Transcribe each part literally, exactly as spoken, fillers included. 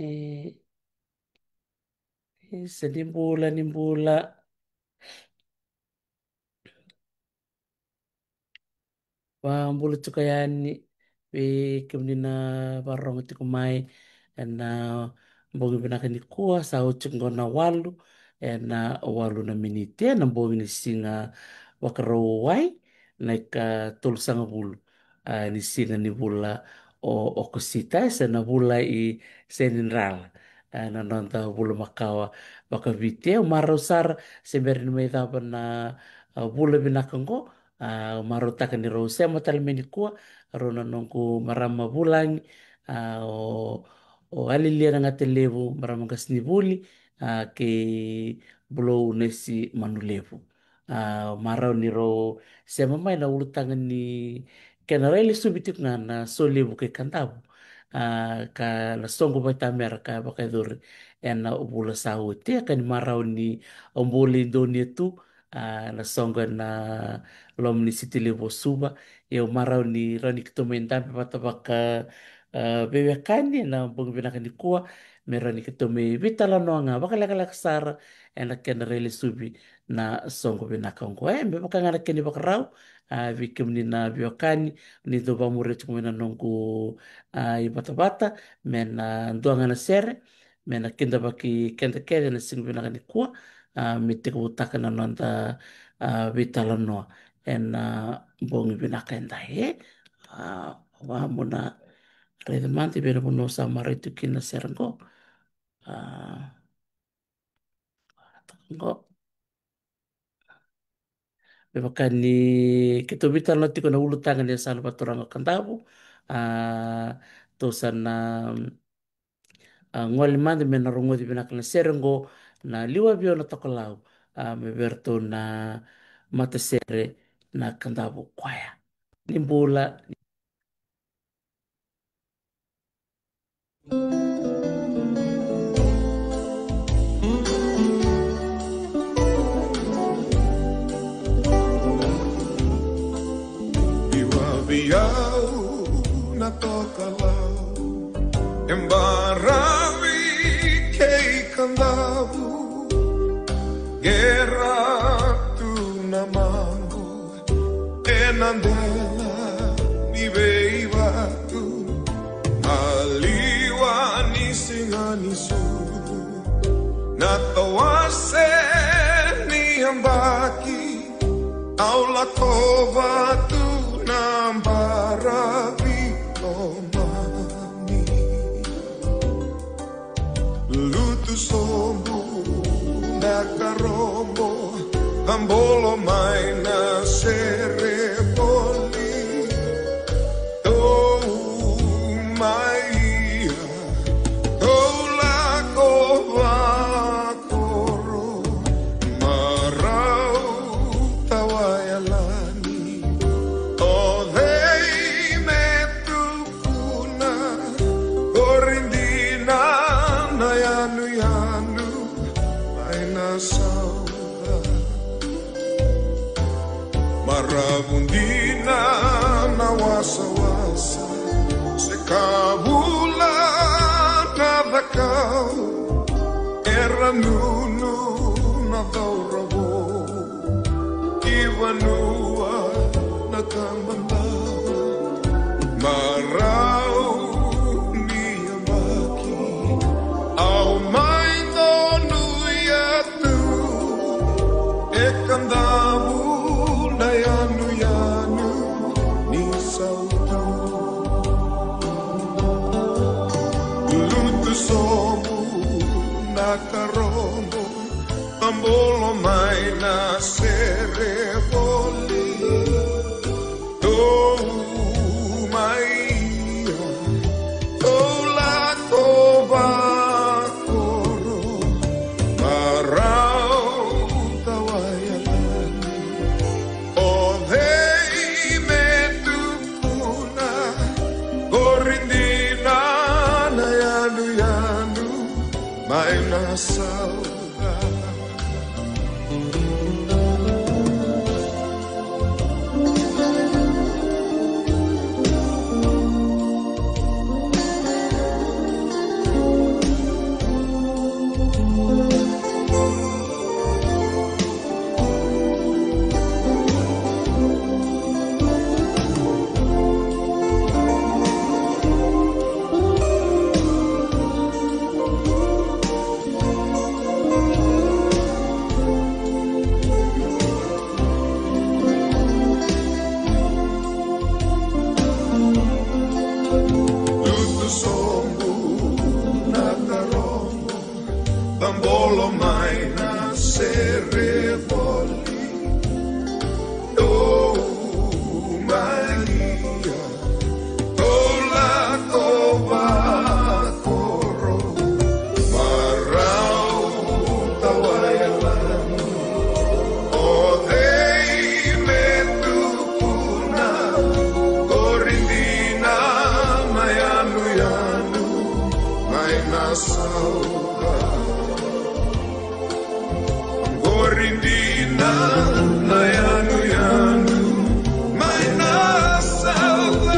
E, e, se ni bula, ni bula. Vakabula tiko yani vei kemuni na vakarorogo tiko mai ena bogi vinaka nikua, sa oti tiko qo na walu, ena walu na miniti, ena bogi ni siga Vakarauwai, na ikatolusagavulu, a, ni siga ni vula o Okosita, e, se na vula i Senidrala, a, na noda vula makawa vakaviti. E, au marau sara, se bera ni mai cava na, a, vula vinaka qo, a, au marautaka ni rau sema tale mai nikua, rau na noqu marama vulagi, a, o, o Alilia Nagatalevu, marama qasenivuli, a, kei Bulou Nesi Manulevu. A, marau ni rau sema mai na ulutaga ni kena railesuvi tiko ga na Solevu kei Kadavu. A, ka na soqo vaitamera ka vakayacori ena vula sa oti, e, ka ni marau ni au bole donuya tu, a, na soqo ena loma ni siti levu o Suva. Ia au marau ni rawa ni keitou mai dabe vata vaka, a, veiwekani ena bogi vinaka nikua, me rawa ni keitou mai veitalanoa ga vakalekaleka sara ena kena railesuvi na soqo vinaka oqo. E, me vaka ga na kena ivakarau, a, vei kemuni na veiwekani, ni dau vakamuria tiko mai na noqu, a, ivatavata, me na dua ga na sere, me na kidavaki keda kece ena siga vinaka nikua, a, me tekivutaka na noda, a, veitalanoa ena bogi vinaka edai, e. A, vamuna raica mada i vei na vanua sa marau tu kina na sere qo. A, qo. Me vaka ni keitou veitalanoa tiko na ulutaga ni yasana vakaturaga o Kadavu, a, tou sa na, a, gole mada me na rogoci vinaka na sere qo, Na Liwa Vio na Tokalau, a, mai vei iratou na matasere na Kadavu Kwaya. Ni bula. Liwa vei au na tokalau, e baravi kei Kadavu, qera tu na maqo ena dela ni veivatu, maliwa ni siga ni sucu, na tawase ni yabaki, au lako vata tu na baravi lomani. Lutu sobu na karobo, a bolo mai na sere voli. Tou mai ia, tou lako vakoro, marau tawa yalani. O cei me tu kuna, qori dina na yanuyanu mai na sauca. Maravu dina na wasawasa, se ka vula na cakau, era nunu na cauravou. I vanua na tabana, marau ni yabaki, au mai donuya tu e Kadavu na yanuyanu ni sautu. Lutu sobu na karobo, a bolo mai na sere voli. Tou mai ia, tou lako vakoro, marau tawa yalani. O cei me tukuna, qori dina na yanuyanu mai na sauca. Na yanuyanu mai na saudade.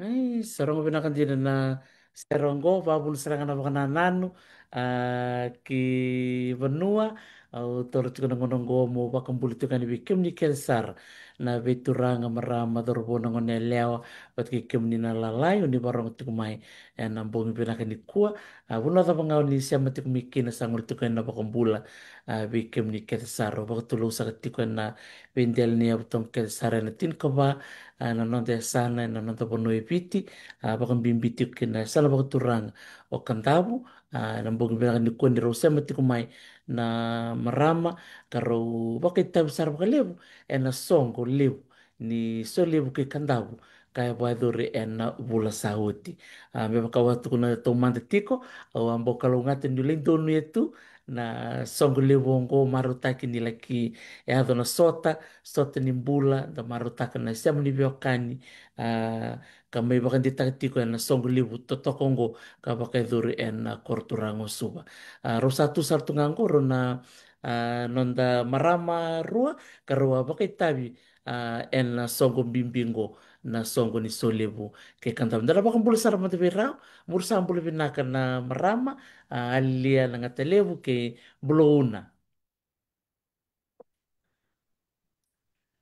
Ai, sa rogo vinaka dina na sere oqo, vavulu sara ga na vakanananu, a, ki vanua. Au taura tiko na gauna oqo mo vakabula tiko yani vei kemuni kece sara na veituraga, marama, cauravou, na gone yalewa, vata kei kemuni na lalai o ni varogo tiko mai ena bogi vinaka nikua. A, vanua cava ga o ni sema tiko mai kina, sa gole tiko yani na vakabula, a, vei kemuni kece sara. Au vakatulou saka tiko ena veidela ni yavutoga kece sara ena tinikava, a, na noda yasana, ena noda vanua e Viti, a, vakabibi tiko kina yasana vakaturaga o Kadavu. A, ena bogi vinaka nikua ni rau sema tiko mai na marama, ka rau vakaitavi sara vakalevu ena soqo levu ni Solevu kei Kadavu, ka e vakayacori ena vula sa oti. A, me vaka au a tukuna taumada tiko, au a bau kalougata niu lai donuya tu na soqo levu oqo, marautaki ni laki yaco na sota, sota ni bula, da marautaka na sema ni veiwekani, a, ka mai vakadeitaka tiko ena soqo levu totoka oqo ka vakayacori ena koro turaga o Suva. A, rau sa tu sara tu ga oqo rau na, a, noda marama rua, ka rau a vakaitavi, a, ena soqo bibi oqo, na soqo ni Solevu kei Kadavu. Da na vakabula sara mada vei rau. Muri sa bula vinaka na marama, a, Alilia Nagatalevu kei Bulauna.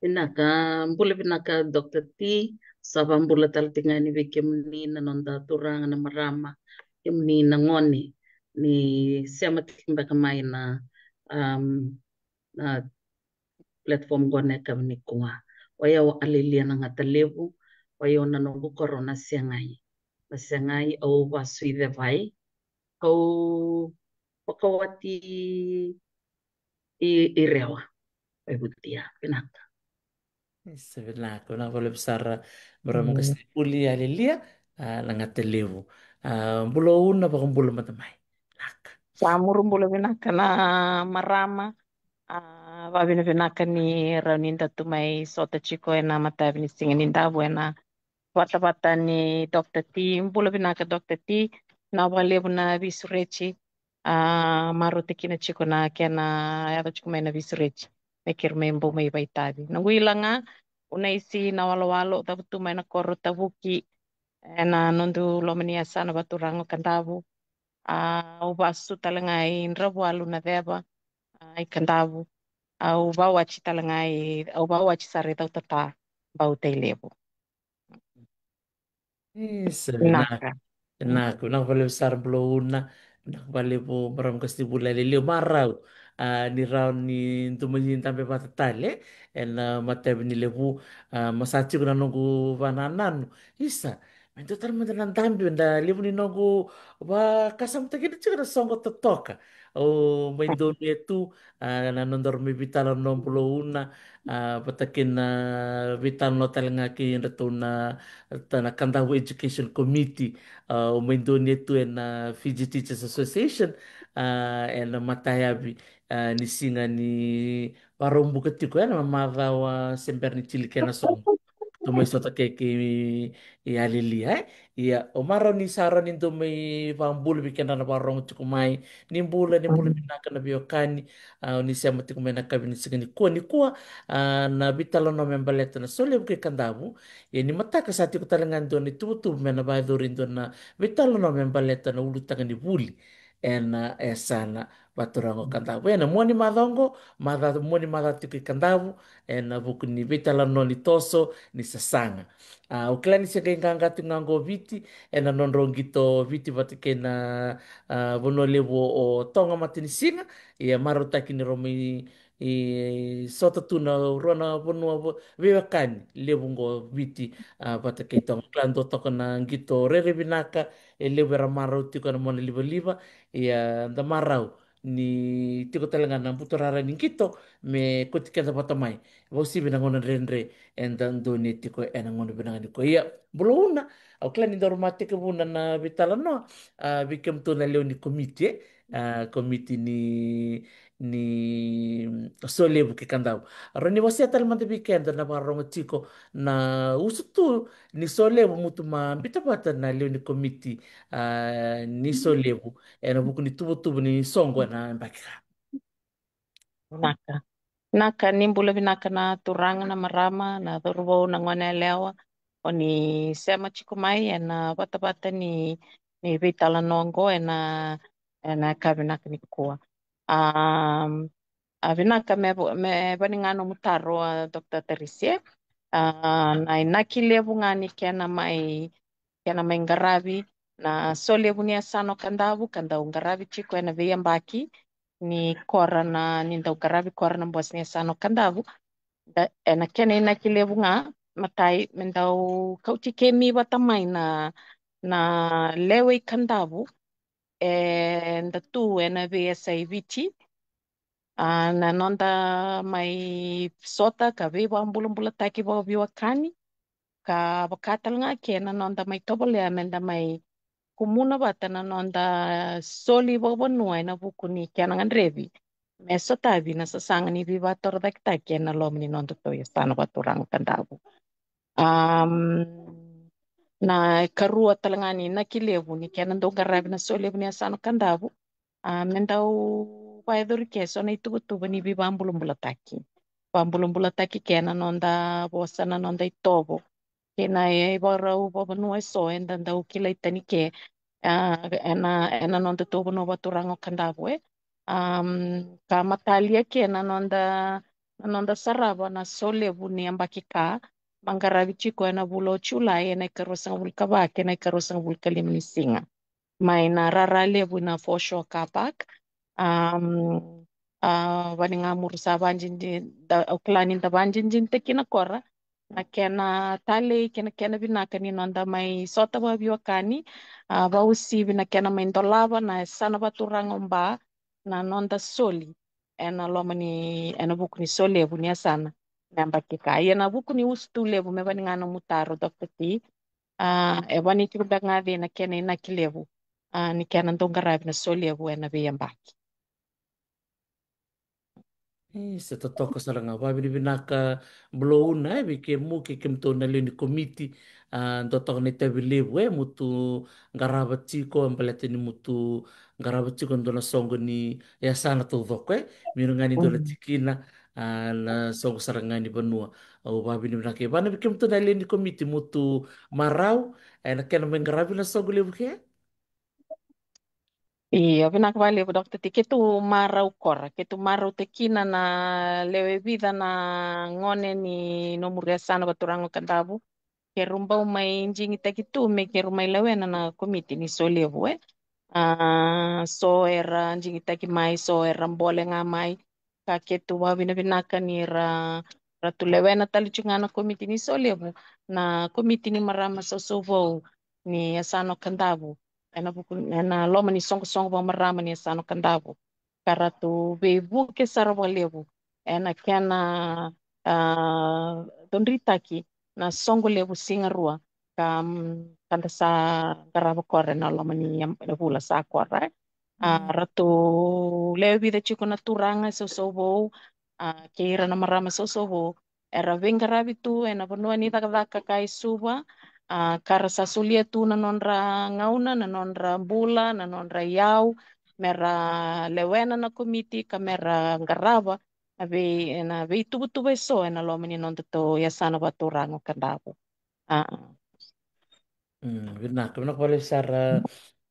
Vinaka, bula vinaka Doctor T. Sa vakabula tale tiko ga yani vei kemuni na noda turaga na marama, kemuni na gone ni sema tiko beka mai na, um, na platform qo ena yakavi nikua. O yau o Alilia Nagatalevu, o yau na noqu koro na Segai. Na Segai, au vasu i Cevai, kau vakawati i, i Rewa, Vaivutia. Vinaka. Isa, vinaka, vinaka vakalevu sara, marama qasenivuli Alilia, a, Nagatalevu. A, Bulauna, vakabula mada mai. Vinaka. Sa muri bula vinaka na marama. A, vakavinavinaka ni rawa ni da tu mai sota tiko ena matavi ni siga ni davu ena vatavata ni Doctor T. Bula vinaka Doctor T. Na vakalevu na veisureti, a, marautaki kina tiko na kena yaco tiko mai na veisureti me keirau mai bau mai vakaitavi. Noqu ila ga o Naisi Nawalowalo, cavutu mai na koro Tavuki, ena noda loma ni yasana vaturaga o Kadavu. A, au vasu tale ga i Dravualu na Ceva, a, i Kadavu. Au vakawati tale ga i, au vakawati sara i Cautata, Bau, Tailevu. Isa, vinaka. Vinaka, vinaka vakalevu sara Bulauna, vinaka vakalevu marama qasenivuli Alilia. Marau, a, ni rawa ni dou mai dabe vata tale ena matavi ni levu, a, ma sa tiko na noqu vakanananu. Isa, me dua tale mada na dabe, da levu ni noqu vakasamataki kina tiko na soqo totoka. Au mai donuya tu, a, na nodaru mai veitalanoa Bulauna, a, vata kei na veitalanoa tale ga kei dratou na, ta na Kadavu Education Committee, a, au mai donuya tu ena Fiji Teachers Association, a, ena matayavi, a, ni siga ni Vakaraubuka tiko ena macawa se bera ni tili kena sogo. Tou mai sota kei, kei Alilia, e? Ia, au marau ni sa rawa ni dou mai vakabula vei keda na vakarorogo tiko mai. Ni bula, ni bula vinaka na veiwekani, a, o ni sema tiko mai na yakavi ni siga nikua, nikua, a, na veitalanoa me baleta na Solevu kei Kadavu. Ia ni mataka sa tiko tale ga e dua na ituvatuva me na vakayacori e dua na veitalanoa me baleta na ulutaga ni vuli ena yasana vaturaga o Kadavu. Ena mua ni macawa oqo, macawa, mua ni macawa tiko i Kadavu, ena vuku ni veitalanoa ni toso ni sasaga. A, au kila ni se qai qaqa tiko ga oqo Viti, ena nodrau qito Viti vata kei na, a, Vanua Levu o, o Toga Matanisiga. Ia marautaki ni rau mai, e, sota tu na rua na vanua vo-, veiwekani levu oqo Viti, a, vata kei Toga. Kila dua toka na qito rairai vinaka, e levu era marau tiko ena mona livaliva. Ia da marau ni tiko tale ga na buturara ni qito me kauti keda vata mai, vakauasivi na gauna dredre eda donuya tiko ena gauna vinaka nikua. Ia, Bulauna, au kila ni daru mai tekivuna na veitalanoa, a, vei kemudou na lewe ni komiti, e? A, komiti ni, ni Solevu kei Kadavu. Rau ni wasea tale mada vei keda na vakarorogo tiko na usutu ni Solevu, mutu ma bita vata na lewe ni komiti, a, ni Solevu ena vuku ni tuvatuva ni soqo ena yabaki ka. Vinaka. Vinaka, ni bula vinaka na turaga, na marama, na cauravou, na gone yalewa. O ni sema tiko mai ena vatavata ni, ni veitalanoa oqo ena, ena ka vinaka nikua. A, a vinaka me, me vani ga nomu taro, a, Doctor Tarisi. A, na inaki levu ga ni kena mai, kena mai qaravi na Solevu ni yasana o Kadavu, ka dau qaravi tiko ena veiyabaki ni kora na, ni dau qaravi kora na bose ni yasana o Kadavu. Da, ena kena inaki levu ga, matai, me dau kauti kemi vata mai na, na lewe i Kadavu e da tu ena veiyasai Viti. A, na noda mai sota ka veivakabulabulataki vakaveiwekani, ka vaka tale ga kei na noda mai tovolea me da mai kumuna vata na noda soli vakavanua ena vuku ni kena gadrevi me sotavi na sasaga ni veivakatorocaketaki ena loma ni nodatou yasana vakaturaga o Kadavu. Am, na ikarua tale ga ni inaki levu ni kena dau qaravi na Solevu ni yasana o Kadavu, a, me dau vakayacori ke so na ituvatuva ni veivakabulabulataki. Vakabulabulataki ke na noda vosa, na noda itovo kei na ivakarau vakavanua eso eda dau kilai tani ke, a, ena, ena nodatou vanua vakaturaga o Kadavu, e. Am, ka matalia ke na noda, na noda sarava na Solevu ni yabaki ka, ma qaravi tiko ena vula o Julai ena ikaruasagavulu ka va kei na ikaruasagavulu ka lima ni siga. Mai na rara levu na Foreshore Car Park. Am, a, vani ga muri sa vadinadina, da, au kila ni da vadinadinataki na kora na kena talei kei na kena vinaka ni noda mai sota vakaveiwekani, a, vakauasivi na kena mai dolava na yasana vakaturaga o Ba na noda soli ena loma ni, ena vuku ni Solevu ni yasana na yabaki ka. Ia na vuku ni usutu levu me vani ga nomu taro, Doctor T, a, e vani tiko beka ga vei na kena inaki levu, a, ni kena dau qaravi na Solevu ena veiyabaki. E, se totoka sara ga, vakavinavinaka Bulauna, e, vei kemu kei kemudou na lewe ni komiti, a, dua toka na itavi levu, e, mutu qarava tiko, baleta ni mutu qarava tiko dua na soqo ni yasana taucoko, e, me rawa ga ni dua na tikina, a, na soqo sara ga ni vanua. Au vakavinavinaka. E, vana vei kemudou na lewe ni komiti mutu marau, e, na kena mai qaravi na soqo levu ke? Io, vinaka vakalevu, Doctor T. Keitou marau kora, keitou marautakina na lewe vica na gone ni nomuri yasana vakaturaga o Kadavu. Keirau bau mai digitaki tu me keirau mai lewena na komiti ni Solevu, e. A, so era digitaki mai, so era bole ga mai. Ka keitou vakavinavinaka ni ra, ra tu lewena tale tiko ga na komiti ni Solevu, na komiti ni marama sausau vou ni yasana o Kadavu, ena vuku, ena loma ni soqosoqo vakamarama ni yasana o Kadavu. Ka ra tu veivuke sara vakalevu ena kena, a, dodritaki na soqo levu Sigarua ka, mm, ka da sa qarava kora ena loma ni, em, na vula sa kora, e. A, ra tu lewe vica tiko na turaga sausau vou, a, kei ira na marama sausau vou, era veiqaravi tu ena vanua ni cakacaka ka i Suva, a, ka ra sa solia tu na nodra gauna, na nodra bula, na nodra iyau, me ra lewena na komiti ka me ra qarava na vei, na veituvatuva eso ena loma ni nodatou yasana vakaturaga o Kadavu. A. Mm, vinaka, vinaka vakalevu sara,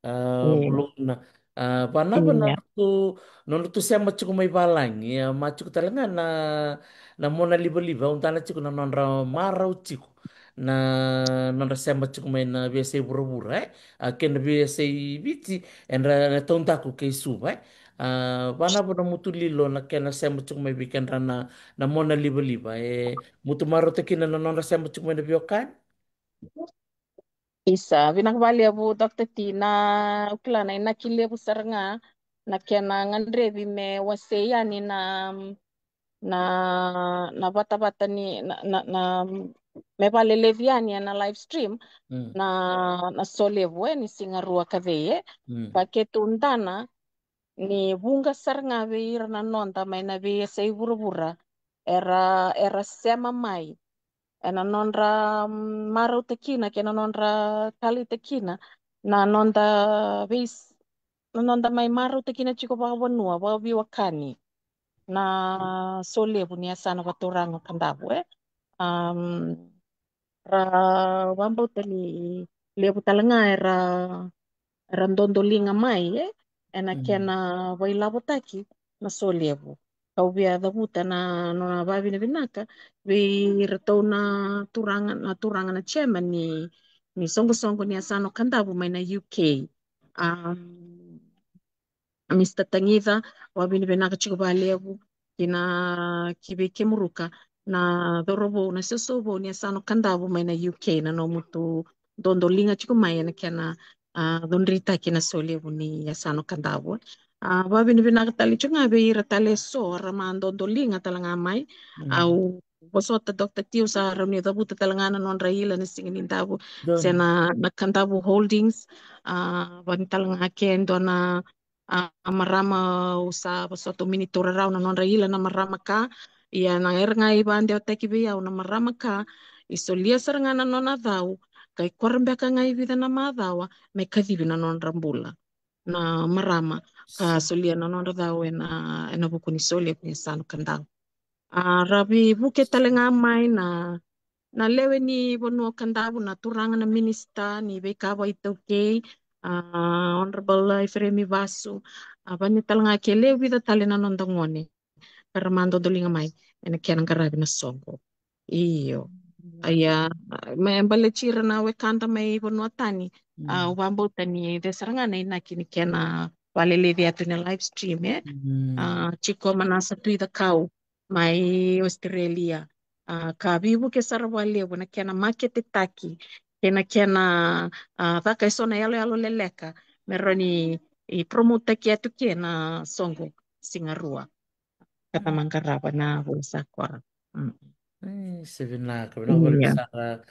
a, Bulauna. A, vanava na nodratou, nodratou sema tiko mai valagi, a, ma tiko tale ga na, na mona livaliva, au dana tiko na nodra marau tiko na nodra sema tiko mai na veiyasai vuravura, e? A, kei na veiyasai Viti, ena taudaku kei Suva, e? A, vanava na mutu lilo na kena sema tiko mai vei kedra na, na mona livaliva, e? Mutu marautaki kina na nodra sema tiko mai na veiwekani? Isa, vinaka vakalevu, Doctor T. Na, au kila na inaki levu sara ga na kena gadrevi me wasei yani na, na, na vatavata ni, na, na, na, me vakaleleci yani ena live stream, mm, na, na Solevu, e, ni Sigarua ka cei, e. Mm. Ka keitou dana, ni vuqa sara ga vei ira na noda mai na veiyasai vuravura era, era sema mai ena nodra, mm, marautaki kina kei na nodra taleitaki kina na noda vei, na noda mai marautaki kina tiko vakavanua, vakaveiwekani na solevu ni yasana vakaturaga o Kadavu, e. Am, ra vakabauta ni levu tale ga era, era dodoliga mai, e, ena kena vailavotaki na solevu. Kau via cavuta na nona vakavinavinaka vei iratou na turaga, na turaga na chairman ni, ni soqosoqo ni yasana o Kadavu mai na U K. Am, Mister Tagica, vakavinavinaka tiko vakalevu kina ki vei kemuruka na cauravou, na soso vou ni yasana o Kadavu mai na U K, na nomu tu dodoliga tiko mai ena kena, a, cudrutaki na solevu ni yasana o Kadavu. A, vakavinavinaka tale tiko ga vei ira tale eso era ma dodoliga tale ga mai. Au vosota, Doctor T, au sa rawa ni cavuta tale ga na nodra ila na siga ni davu, se na, na Kadavu Holdings. A, vani tale ga ke dua na, a, marama, au sa vosota, au mini taura rawa na nodra ila na marama ka. Ia na era ga ivadewataki vei au na marama ka, i solia sara ga na nona cau, ka i kora beka ga i vica na macawa me kacivi na nodra bula na marama ka solia na nodra cau ena, ena vuku ni solevu ni yasana o Kadavu. A, ra veivuke tale ga mai na, na lewe ni vanua o Kadavu, na turaga na minisita ni veika vakaitaukei, a, Honorable Ifereimi Vasu, a, vani tale ga ke lewe vica tale na noda gone ka ra ma dodoliga mai ena kena qaravi na soqo. Io. Ia, me baleti ira na wekada mai vanua tani, a, au vakabauta ni cei sara ga na inaki ni kena vakaleleci atu na live stream, e. A, tiko Manasa Tui Cakau mai Australia. A, ka veivuke sara vakalevu na kena maketetaki kei na kena, a, caka eso na yaloyalo leleka me rawa ni, i, promotetaki atu ke na soqo Sigarua. Ka ta maqarava na vula sa kora. Mm. E, se vinaka, vinaka vakalevu sara.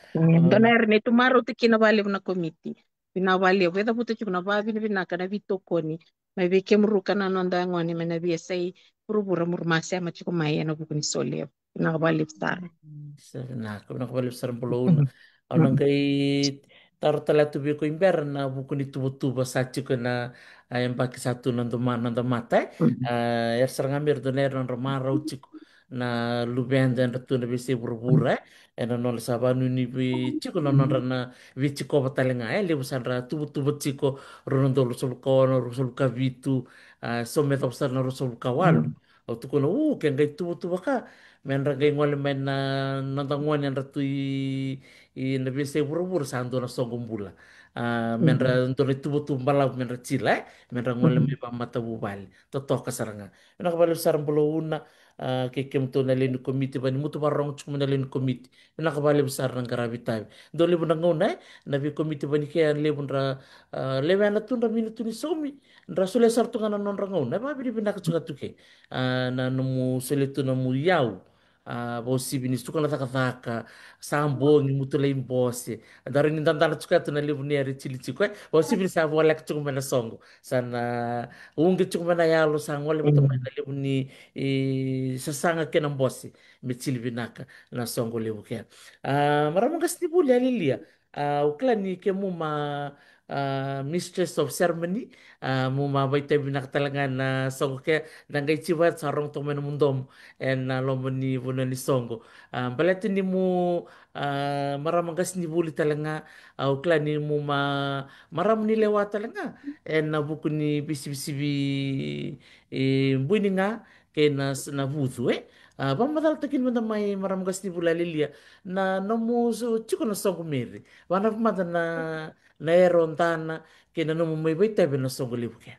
Dua na era ni tu marautaki kina vakalevu na komiti. Vinaka vakalevu, e cavuta tiko na vakavinavinaka, na veitokoni mai vei kemuruka na noda gone mai na veiyasai vuravura, muri ma sema tiko mai ena vuku ni solevu. Vinaka vakalevu sara. Mm, se vinaka, vinaka vakalevu sara Bulauna. Au na qai taro tale atu vei iko i bera na vuku ni tuvatuva sa tiko ena, a, yabaki sa tu na doma, na damata, e. A, era sara ga me ra dua na era nodra marau tiko na luveda era tu na veiyasai vuravura, e. Ena nodra sa vakanuinui vei tiko na nodra na veitikova tale ga, e. Levu sa ra tuvatuva tiko, rua na udolu ruasagavulu ka ono, ruasagavulu ka vitu, a, so me yacova sara na ruasagavulu ka walu. Au tukuna, u, ke qai tuvatuva ka me ra qai gole mai na noda gone era tu i, i na veiyasai vuravura sa dua na soqo bula. A, me ra dua na ituvatuva balavu me ra tila, e, me ra gole mai vakamatavuvale. Totoka sara ga. Vinaka vakalevu sara Bulauna, a, kei kemudou na lewe ni komiti, vani mutu vakarogo tiko mai na lewe ni komiti. Vinaka vakalevu sara na qaravi tavi. Dua levu na gauna, e, na veikomiti vani kea levu dra, a, lewena tu dra miniti ni saumi, dra solia sara tu ga na nodra gauna. E vakavinavinaka tiko ga tu ke. A, na nomu solia tu nomu iyau. A, vakauasivi ni suka na cakacaka, sa bogi mutu lai bose. Dara ni dadana tiko tu na levu ni era tili tiko, e. Vakauasivi ni sa voleka tiko mai na soqo. Sa na uqeti tiko mai na yalo, sa gole vata mai na levu ni, e, sasaga kei na bose. Me tili vinaka na soqo levu ke. A, marama qasenivuli, a, Lilia. A, au kila ni kemu ma, a, mistress of ceremony, a, mo ma vakaitavi vinaka tale ga na soqo ke, da qai tiko vata sa rogo toka mai na nomu domo ena loma ni vanua ni soqo. A, baleta ni mo, a, marama qasenivuli tale ga, a, au kila ni mo ma, marama ni lewa tale ga ena vuku ni veisivisivi, e, bui ni ga kei na, na vucu, e. A, vakamacalataki mada mai marama qasenivuli, a, Lilia, na nomu so, tiko na soqo Meri. Vakanavata mada na, na era o dana kei na nomu mai vakaitavi ena soqo levu ke.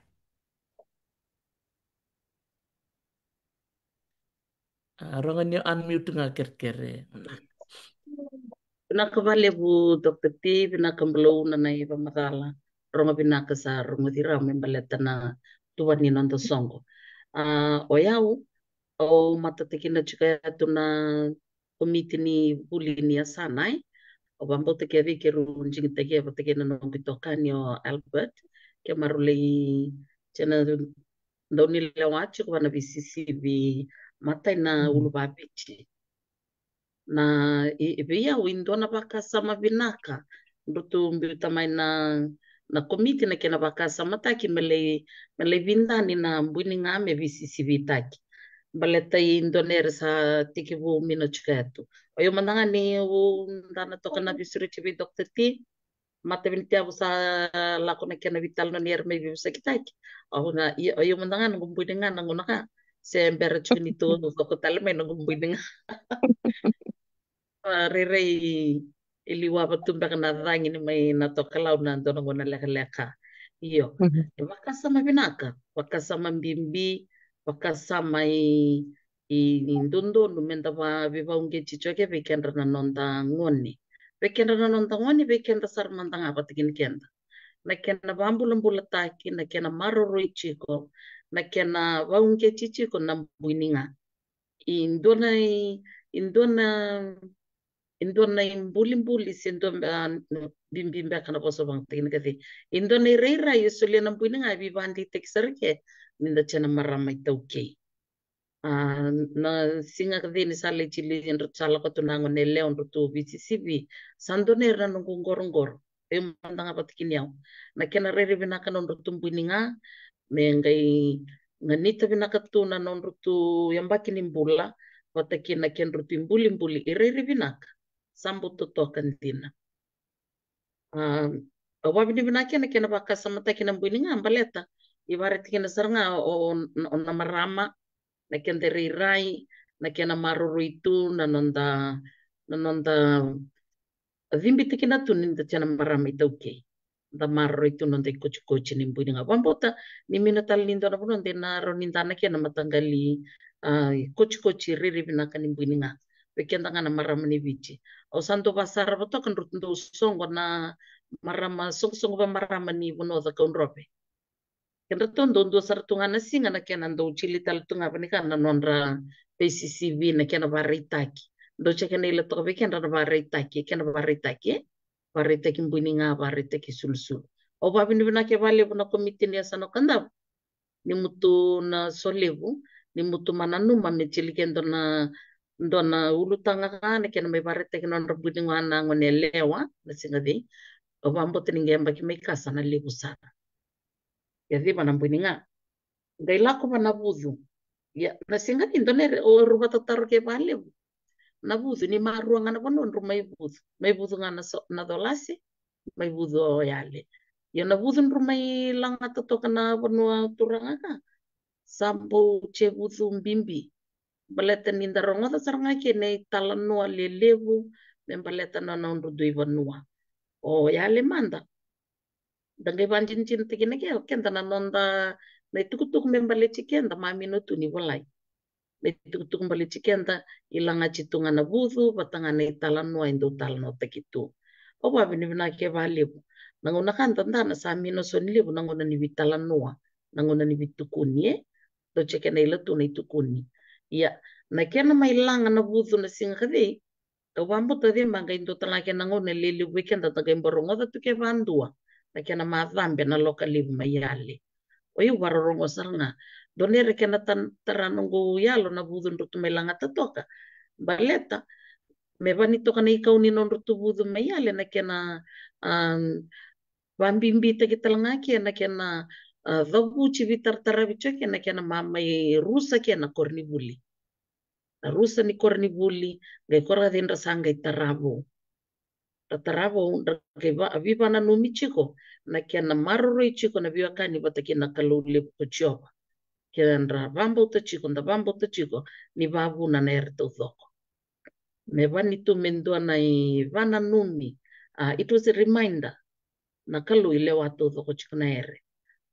A, rogo ni unmute ga kerekere. Vinaka vakalevu Doctor T, vinaka Bulauna na ivakamacala. Rogo vinaka sa rogoci rau me baleta na tuva ni noda soqo. A, o yau, au matatakina tiko yatu na komiti ni vuli ni yasana, e. Au vakabauta ke vei keirau digitaki e vata kei na noqu itokani o Albert, keimami lai, tena dau ni lewa tiko vana V C C V matai na uluvaviti. Na i, i vei au i dua na vakasama vinaka. Dru tu biuta mai na, na komiti na kena vakasamataki me lai, me lai vidani na buiniga me V C C V taki. Baleta i dua na ere sa tiki vu mino tiko yatu. O io mada ga ni u dana toka na visuriti vei Doctor T. Mata viniti avu sa lako na kena vitala no ni ere mai vivusakitaki. O na, i, o io mada ga na buiniga na gona ka. Se bera tiko ni tu toko tale mai na buiniga. A, rairai i liwava tu beka na cagi ni mai na tokalau na dua na gona lekaleka. Io. Vakasama vinaka, vakasama bibi, vakasama i, i, i dodonu me da va, vivauqeti tiko vei kedra na noda gone. Vei kedra na noda gone, vei keda sara mada ga vata kina keda. Na kena vabulabulataki, na kena maroroi tiko, na kena vauqeti tiko na buiniga. I dua na i, i dua na i dua na i bulibuli se dua, a, bibi beka na vosa vakatakina ka cei. I dua na i rairai e solia na buiniga e vivaditaki sara ke ni da tena marama i taukei. A, na siga ka cei ni sa lai tili dra sa lako tu na gone lewa dra tu V C C V. Sa dua na ira na noqu qoroqoro. E mada ga vata kina au. Na kena rairai vinaka na dra tu buiniga, me qai ganita vinaka tu na nodru tu yabaki ni bula, vata kina kedru tu ibulibuli i rairai vinaka. Sa bau totoka dina. A, au vavinavinaka na kena vakasamataki na buiniga baleta i varetikina sara ga o, o, o na marama, na keda rairai, na kena maroroi tu na noda, na noda a cibitaki na tu ni da tena marama i taukei. Da maroroi tu noda i kotikoti ni buiniga. Vabota ni mino tale ni dua na vanua de na rau ni dana kena mataqali, a, i kotikoti riri vinaka ni buiniga. Vei keda ga na marama ni Viti. Au sa dau vasarava toka dru dau soqo na marama, soqosoqo va marama ni vanua o Cakaudrove. Kedra tu dau dua sara tu ga na siga na kena dau tili tale tu ga vani ka na nodra V C C V na kena varaitaki. Dau tse kena ila toka vei kedra na varaitaki, kena varaitaki, e? Varaitaki buiniga, varaitaki sulusulu. Au vavinavinaka valevu na komiti ni yasana o Kadavu. Ni mutu na solevu, ni mutu mananuma me tili ke dua na, dua na ulutaga ga na kena mai varaitaki nodra buiniga na gone lewa, na siga cei. Au vabota ni qai yabaki mai kasa na levu sara. Ia civa na buiniga. Qai lako va na vucu. Ia, na siga ni dua na ere, o ru vatataro ke valevu. Na vucu ni marua ga na vanua dru mai vucu. Mai vucu ga na so, na colase, mai vucu o yale. Ia na vucu dru mai lagata toka na vanua turaga ka. Sa bau tse vucu bibi. Baleta ni da rogoca sara ga ke na i talanoa lelevu, me baleta na nodru dui vanua. O yale mada. Da qai vadinadinataki na ke, keda na noda, na i tukutuku me baleti keda, mamino tu ni volai. Na i tukutuku baleti keda, i lagati tu ga na vucu, vata ga na i talanoa, e dau talanoataki tu. Au vavinavinaka ke valevu. Na gauna ka da dana sa mino so ni levu, na gauna ni vi talanoa, na gauna ni vi tukuni, e. Dau tse kena ila tu na i tukuni. Ia, na kena mai laga na vucu na siga ka cei, au vabota cei ma qai dua tala ke na gauna lelevu vei keda da qai bau rogoca tu ke vadua. Na kena macabe na loka levu mai yale. O iu varorogo sara ga. Dua na ira kena tan, tara noqu yalo na vucu dru tu mai lagata toka. Baleta, me vani toka na i kau ni nodru tu vucu mai yale na kena, a, vabibitaki tala ga ke na kena, a, cavuti vitarataravi tio ke na kena mamai rusa ke na koronivuli. Na rusa ni koronivuli, qai koraci dra sa qai taravou. Dra taravou, dra qai va, vivananumi tiko, na kena maroroi tiko na viwekani vata kei na Kalou levu ko Jiova. Ke dra vabauta tiko, da vabauta tiko, ni vavuna na ere taucoko. Me vani tu me dua na i vananumi, a, it was a reminder. Na Kalou i lewa taucoko tiko na ere.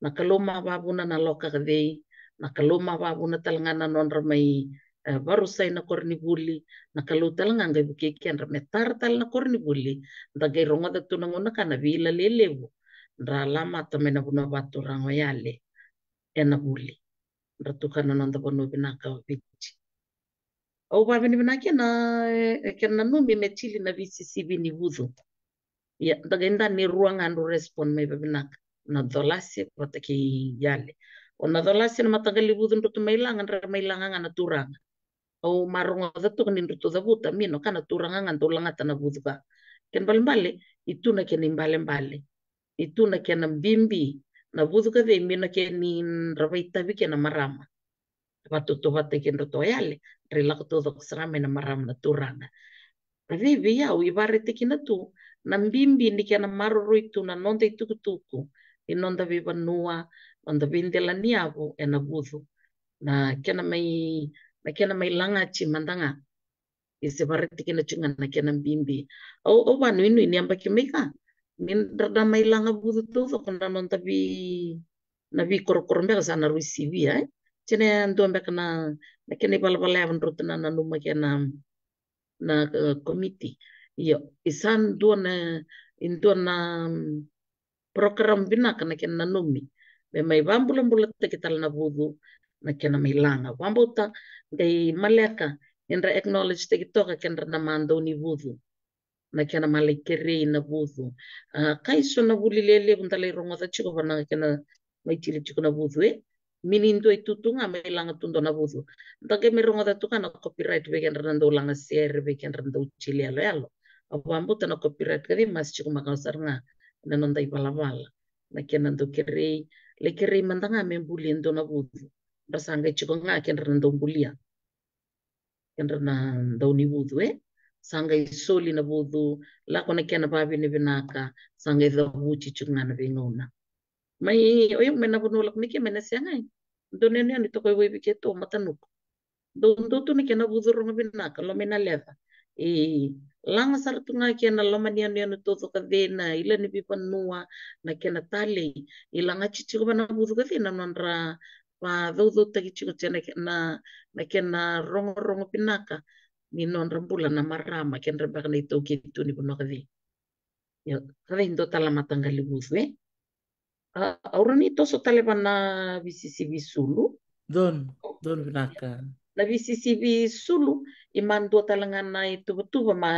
Na Kalou ma vavuna na loka ka cei, na Kalou ma vavuna tale ga na nodra mai, e, varusai na koronivuli, na Kalou tale ga qai vukei kedra me tara tale na koronivuli, da qai rogoca tu na gauna ka na vila lelevu, dra lamata mai na vanua vaturaga o yale, e na vuli. Dra tukana noda vanua vinaka o Viti. Au vavinavinaka na, e, kena nanumi me tili na V C C V ni vucu. Ia, da qai da ni rua ga dru respond mai vavinaka. Na colase vata kei yale. O na colasi na mataqali vucu dratou mai laga, dra mai laga ga na turaga. Au ma rogoca toka ni dratou cavuta, mino ka na turaga ga dau lagata na vucu ka. Kena balebale, i tu na kena ibalebale. I tu na kena bibi, na vucu ka cei, mino ke ni dra vaitavi kena marama. Vatotovata kei dratou yale, dra i lako taucoko sara mai na marama na turaga. A vei vei au, i varetaki na tu, na bibi ni kena maroroi tu na noda itukutuku, ni noda veivanua, noda veidelaniyavu, ena vucu. Na kena mai, na kena mai lagati mada ga. I se varetaki na tu ga na kena bibi. Au, au vanuinui ni yabaki mai ka. Ni dra dra mai laga vucu taucoko na noda vei, na veikorokoro beka sa na rui sivia, e? Tena dua beka na, na kena ivalavala yava dratou na nanuma kena, na, e, komiti. Io, i sa dua na, i dua na, mm, program vinaka na kena nanumi. Me mai vabulabulataki tale na vucu, na kena mai laga. Vabauta, qai maleka, ni dra acknowledge taki toka kedra na madau ni vucu. Na kena malai kerei na vucu. A, kai so na vuli lelevu da lai rogoca tiko va na kena mai tili tiko na vucu, e? Mini dua i tutu ga mai laga tu dua na vucu. Da qai mai rogoca tu ka na copyright vei kedra na dau laga sere, vei kedra na dau tili yaloyalo. A vabauta na copyright ka cei masi tiko maka sara ga na noda ivalavala. Na kena dau kerei, lai kerei mada ga me buli e dua na vucu. Dra sa qai tiko ga kedra na dau bulia. Kedra na dau ni vucu, e? Sa qai soli na vucu, lako na kena vavinavinaka, sa qai cavuti tiko ga na veigauna. Mai, o yau mai na vanua lako mai ke mai na sega, e? Dua na yanuyanu toka i Waiviketu, Matanuku. Dou dua tu na kena vucu rogo vinaka, loma i Naleca. I laga sara tu ga kena loma ni yanuyanu taucoko ka cei na ila ni veivanua, na kena talei. I lagati tiko va na vucu ka cei na nodra vacaucautaki tiko tena ke-, na, na kena rogorogo vinaka ni nodra bula na marama, kedra beka na itaukei tu ni vanua ka cei. Io, ka cei dua tale na mataqali vucu, e? A, au rawa ni toso tale va na veisisivi sulu. Donu, donu vinaka. Na veisisivi sulu, i ma dua tale ga na ituvatuva ma,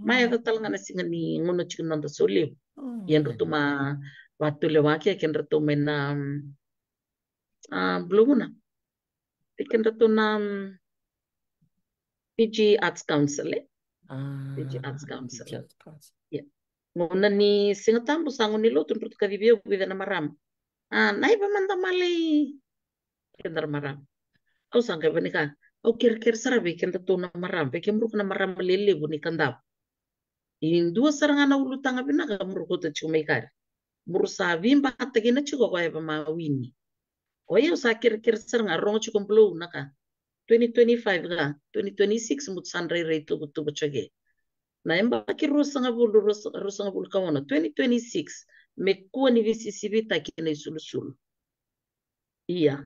ma yaco tale ga na siga ni gauna tiko noda solevu. Oh, ia dratou ma vatulewa ke, kedratou mai na, mm, a, Blue Moon. E kedratou na, mm, Fiji Arts Council, e? Ah, Fiji Arts Council. Fiji Arts Council. Ia. Gauna ni Siga Tabu sa gauna ni lotu, dratou kacivi au vica na marama. A, na iva mada malai kedra marama. Au sa qai vanika, au kerekere sara vei kedratou na marama, vei kemuru ka na marama lelevu ni Kadavu. I dua sara ga na ulutaga vinaka muru kauta tiko mai kari. Muru sa veibataki na tiko ko Eva ma Wini. O yau sa kerekere sara ga rogo tiko Blue na ka. Twenty twenty-five ka, twenty twenty-six mutu sa drairai tuvatuva tiko ke. Na yabaki ruasagavulu, ruasa-, ruasagavulu ka ono, twenty twenty-six, me kua ni veisisivitaki na isulusulu. Ia.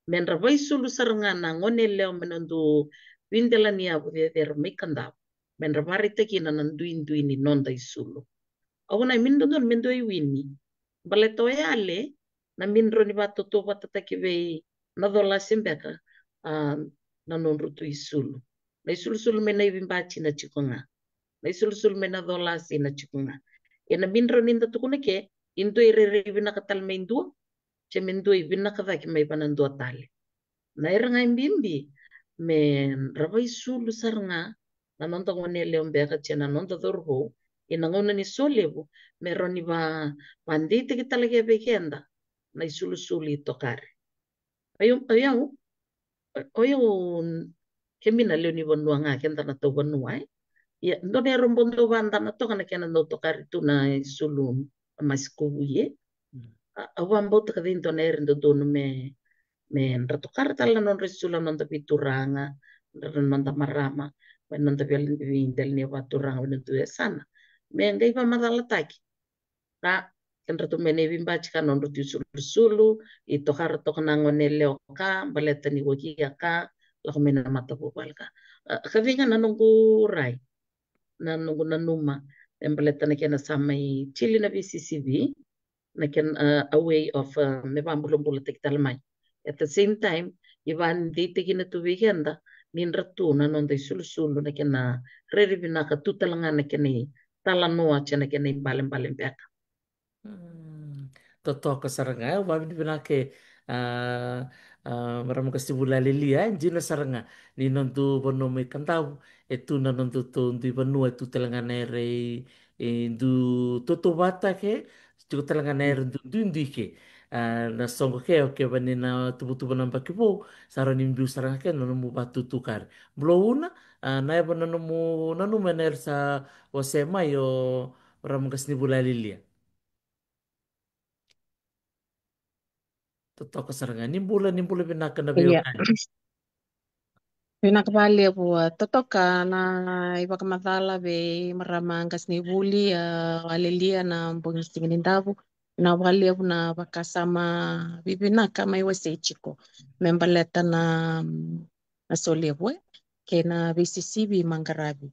Me dra vaisulu sara ga na gone yalewa me noda veidelaniyavu cecere mai Kadavu. Me dra varaitaki kina na duidui ni noda isulu. Au na mini dodonu me dua i Wini. Baleta o yale, na mini rawa ni vatotouvatataki vei na colasi beka, a, na nodra tu isulu. Na isulusulu mai Naivibaji na tiko ga. Na isulusulu mai na colasi na tiko ga. E na mini rawa ni da tukuna ke, i dua i rairai vinaka tale mai dua, se me dua i vinaka cake mai va na dua tale. Na era ga i bibi, me dra vaisulu sara ga na noda gone yalewa beka se na noda cauravou, i na gauna ni solevu, me rawa ni va, vadeitaki tale ke vei keda na isulusulu i tokari. O yau, o yau, o yau, kemi na lewe ni vanua ga, keda na tauvanua, e? Ia, dua na era bau dau vadana toka na kena dau tokari tu na isulu a masi kovu, e? Mm. A, au vabauta ka cei dua na era dodonu me, me dra tokara tale na nodra isulu na noda veituraga, na noda marama, me noda veidelaniyavu vakaturaga, me noda yasana. Me qai vamacalataki. Ka, kedratou mai Naivibaji ka nodratou isulusulu, i tokara toka na gone yalewa ka, baleta ni wakia ka, lako mai na matavuvale ka. A, ka vei ga na noqu rai, na noqu nanuma, e baleta na kena sa mai tili na veisisivi, na kena, a, a way of, a, me vabulabulataki tale mai. At the same time, i vadeitaki na tu vei keda, ni dra tu na noda isulusulu, na kena rairai vinaka tu tale ga na kena italanoa, se na kena ibalebale beka. Mm, totoka sara ga, au vavinavinaka e A, a, marama qasenivuli Alelia, e dina sara ga ni noda vanua mai Kadavu e tu na noda tou dui vanua, e tu tale ga na yara e, e dui tautauvata ke, tiko tale ga na yara dui duidui ke. A, na soqo ke, o kevaka ni na tuvatuva na yabaki vou, sa rawa ni biu sara ga ke na nomu vatutukari. Bula Una, a, na yava na nomu nanuma ena yara sa wasea mai o marama qasenivuli Alelia. Totoka sara ga. Ni bula, ni bula vinaka na veiwekani. Vinaka vakalevu. A, totoka na ivakamacala vei marama qasenivuli, a, Alelia na bogi ni siga ni davu. Na vakalevu na vakasama vivinaka mai wasei tiko me baleta na, na solevu, e, kei na veisisivi maqaravi.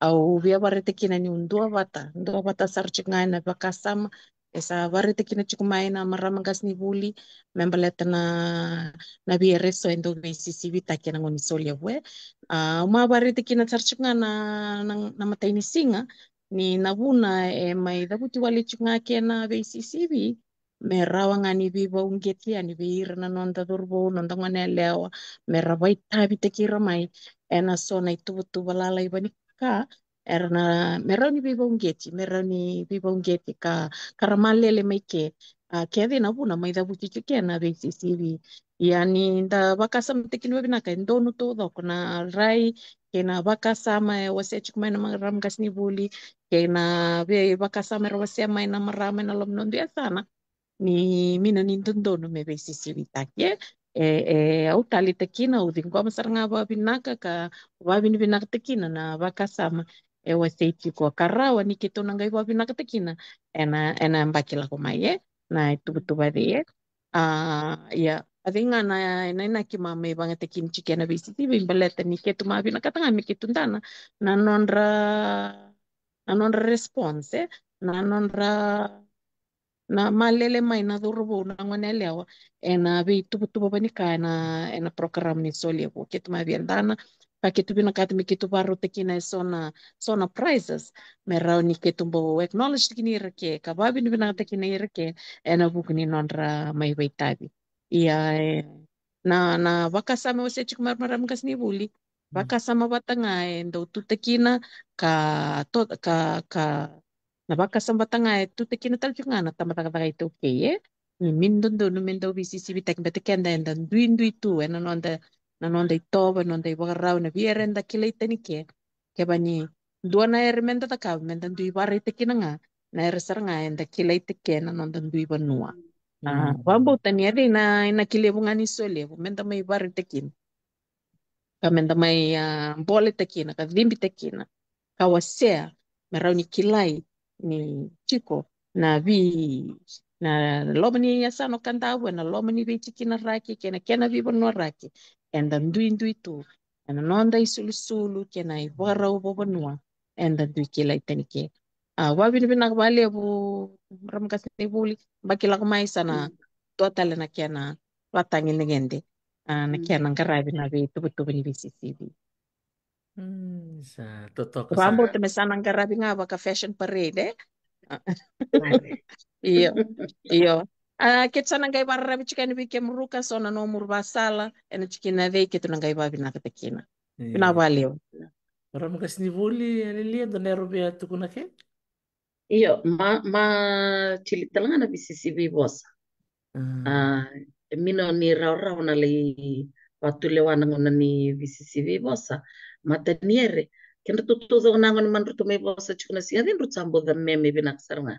Au via varaita kina niu dua vata, dua vata sara tiko ga ena vakasama e sa varaita kina tiko mai na marama qasenivuli me baleta na, na via reso e dau veisisivitaki ena gauna ni solevu, e. A, au ma varaita kina sara tiko ga na, na, na matai ni siga ni na vuna e mai cavuti wale tiko ga kena veisisivi me rawa ga ni veivauqeti yani vei ira na noda cauravou, noda gone yalewa, me ra vaitavitaki ira mai ena so na ituvatuva lalai vani ka era na, me rawa ni veivauqeti, me rawa ni veivauqeti ka, ka ra malele mai ke. A, kece na vuna mai cavuti tiko kena veisisivi. Ia ni da vakasamataki ni vavinaka e donu taucoko na rai kei na vakasama e wasea tiko mai na marama qasenivuli, kei na vei vakasama era wasea mai na marama ena loma ni noda yasana. Ni mina ni dodonu me veisisivitaki, e, e, e, au taleitaka kina, au ciqoma sara ga vavinaka ka vavinavinakataka kina na vakasama e wasei tiko ka rawa ni keitou na qai vavinakataka kina ena, ena yabaki lako mai, e, na ituvatuva cei, e. A, ia, a cei ga na, na inaki ma mai vakayagataki tiko ena veisisivi baleta ni keitou ma vinakata ga me keitou dana na nodra, na nodra response, e, na nodra na malele mai na cauravou, na gone yalewa ena veituvatuva vani ka ena, ena program ni solevu. Keitou ma via dana ka keitou vinakata me keitou varautaka kina e so na, so na prizes me rawa ni keitou bau acknowledge taki ni ira ke ka vavinavinakataki ni ira ke ena vuku ni nodra mai vaitavi. Ia, e, na, na vakasama e wasea tiko mai na marama qasenivuli, vakasama vata ga e dau tuta kina ka, to, ka, ka, na vakasama vata ga e tuta kina tale tiko ga na tabacakacaka iTaukei, e. Ni, ni dodonu me dau veisisivitaki baleta keda eda duidui tu ena noda, na noda itovo, noda ivakarau, na vei ira eda kilai tani ke. Kevaka ni dua na yara meda cakava, meda dui varaitaka kina ga na yara sara ga eda kilai tani ke na noda dui vanua. A, vakabauta ni a cei na, na inaki levu ga ni solevu meda mai varaitaka kina ka meda mai, a, boletaka kina ka cibitaka kina ka wasea me rawa ni kilai ni tiko na vei, na loma ni yasana o Kadavu, ena loma ni veitikina raki kei na kena veivanua raki, eda duidui tu ena noda isulusulu kei na ivakarau vakavanua eda dui kilai tani ke. A, vavinavinaka vakalevu marama qasenivuli, yabaki lako mai sa na dua tale na kena vakatagedegede, a, na kena qaravi na veituvatuva ni veisisivi. Mm, sa totoka sara. Vakabauta me sa na qaravi ga vaka fashion parade, e? Io, io. A, keitou sa na qai vakararavi tiko yani vei kemuru ka so na nomuru vakasala ena tikina cei keitou na qai vavinakataka kina. Vinaka vakalevu. Marama qasenivuli Alelia, dua na yaro via tukuna ke? Io, ma, ma tili tale ga na veisisivi vosa. A, e mino ni rawarawa na lai vatulewa na gauna ni veisisivi vosa. Mata ni ere, kedratou taucoko na gone madratou mai vosa tiko na siga cei, drau sa bau cameme vinaka sara ga.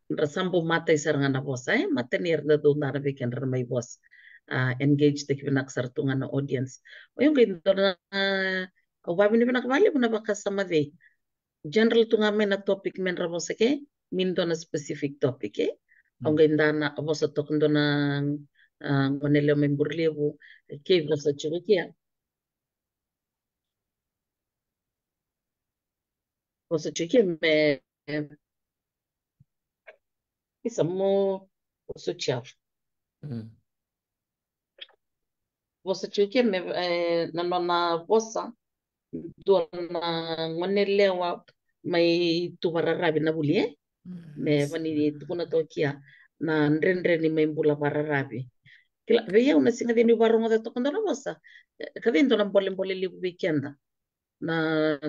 Dra sa bau matai sara ga na vosa, e, mata ni ere da dau dana vei kedra mai vosa. A, engage taki vinaka sara tu ga na audience. O yau qai dua na, a, au vavinavinaka vakalevu na vakasama cei. General tu ga mai na topic me dra vosa ke, me dua na specific topic, e. Au qai dana vosa toka dua na, a, gone lewa mai Burelevu, kei vosa tiko ke. Vosa tiko ke me, isa mo vosa tiko. Mm. Vosa tiko ke me, e, na nona vosa, dua na gone lewa mai Tuvararavi na vuli, e? Mm. Me vani tukuna toka kia. na dredre ni mai bula vakararavi. Kila, vei au na siga cei niu vakarogoca toka dua na vosa, e, ka cei dua na bolebole levu vei keda na,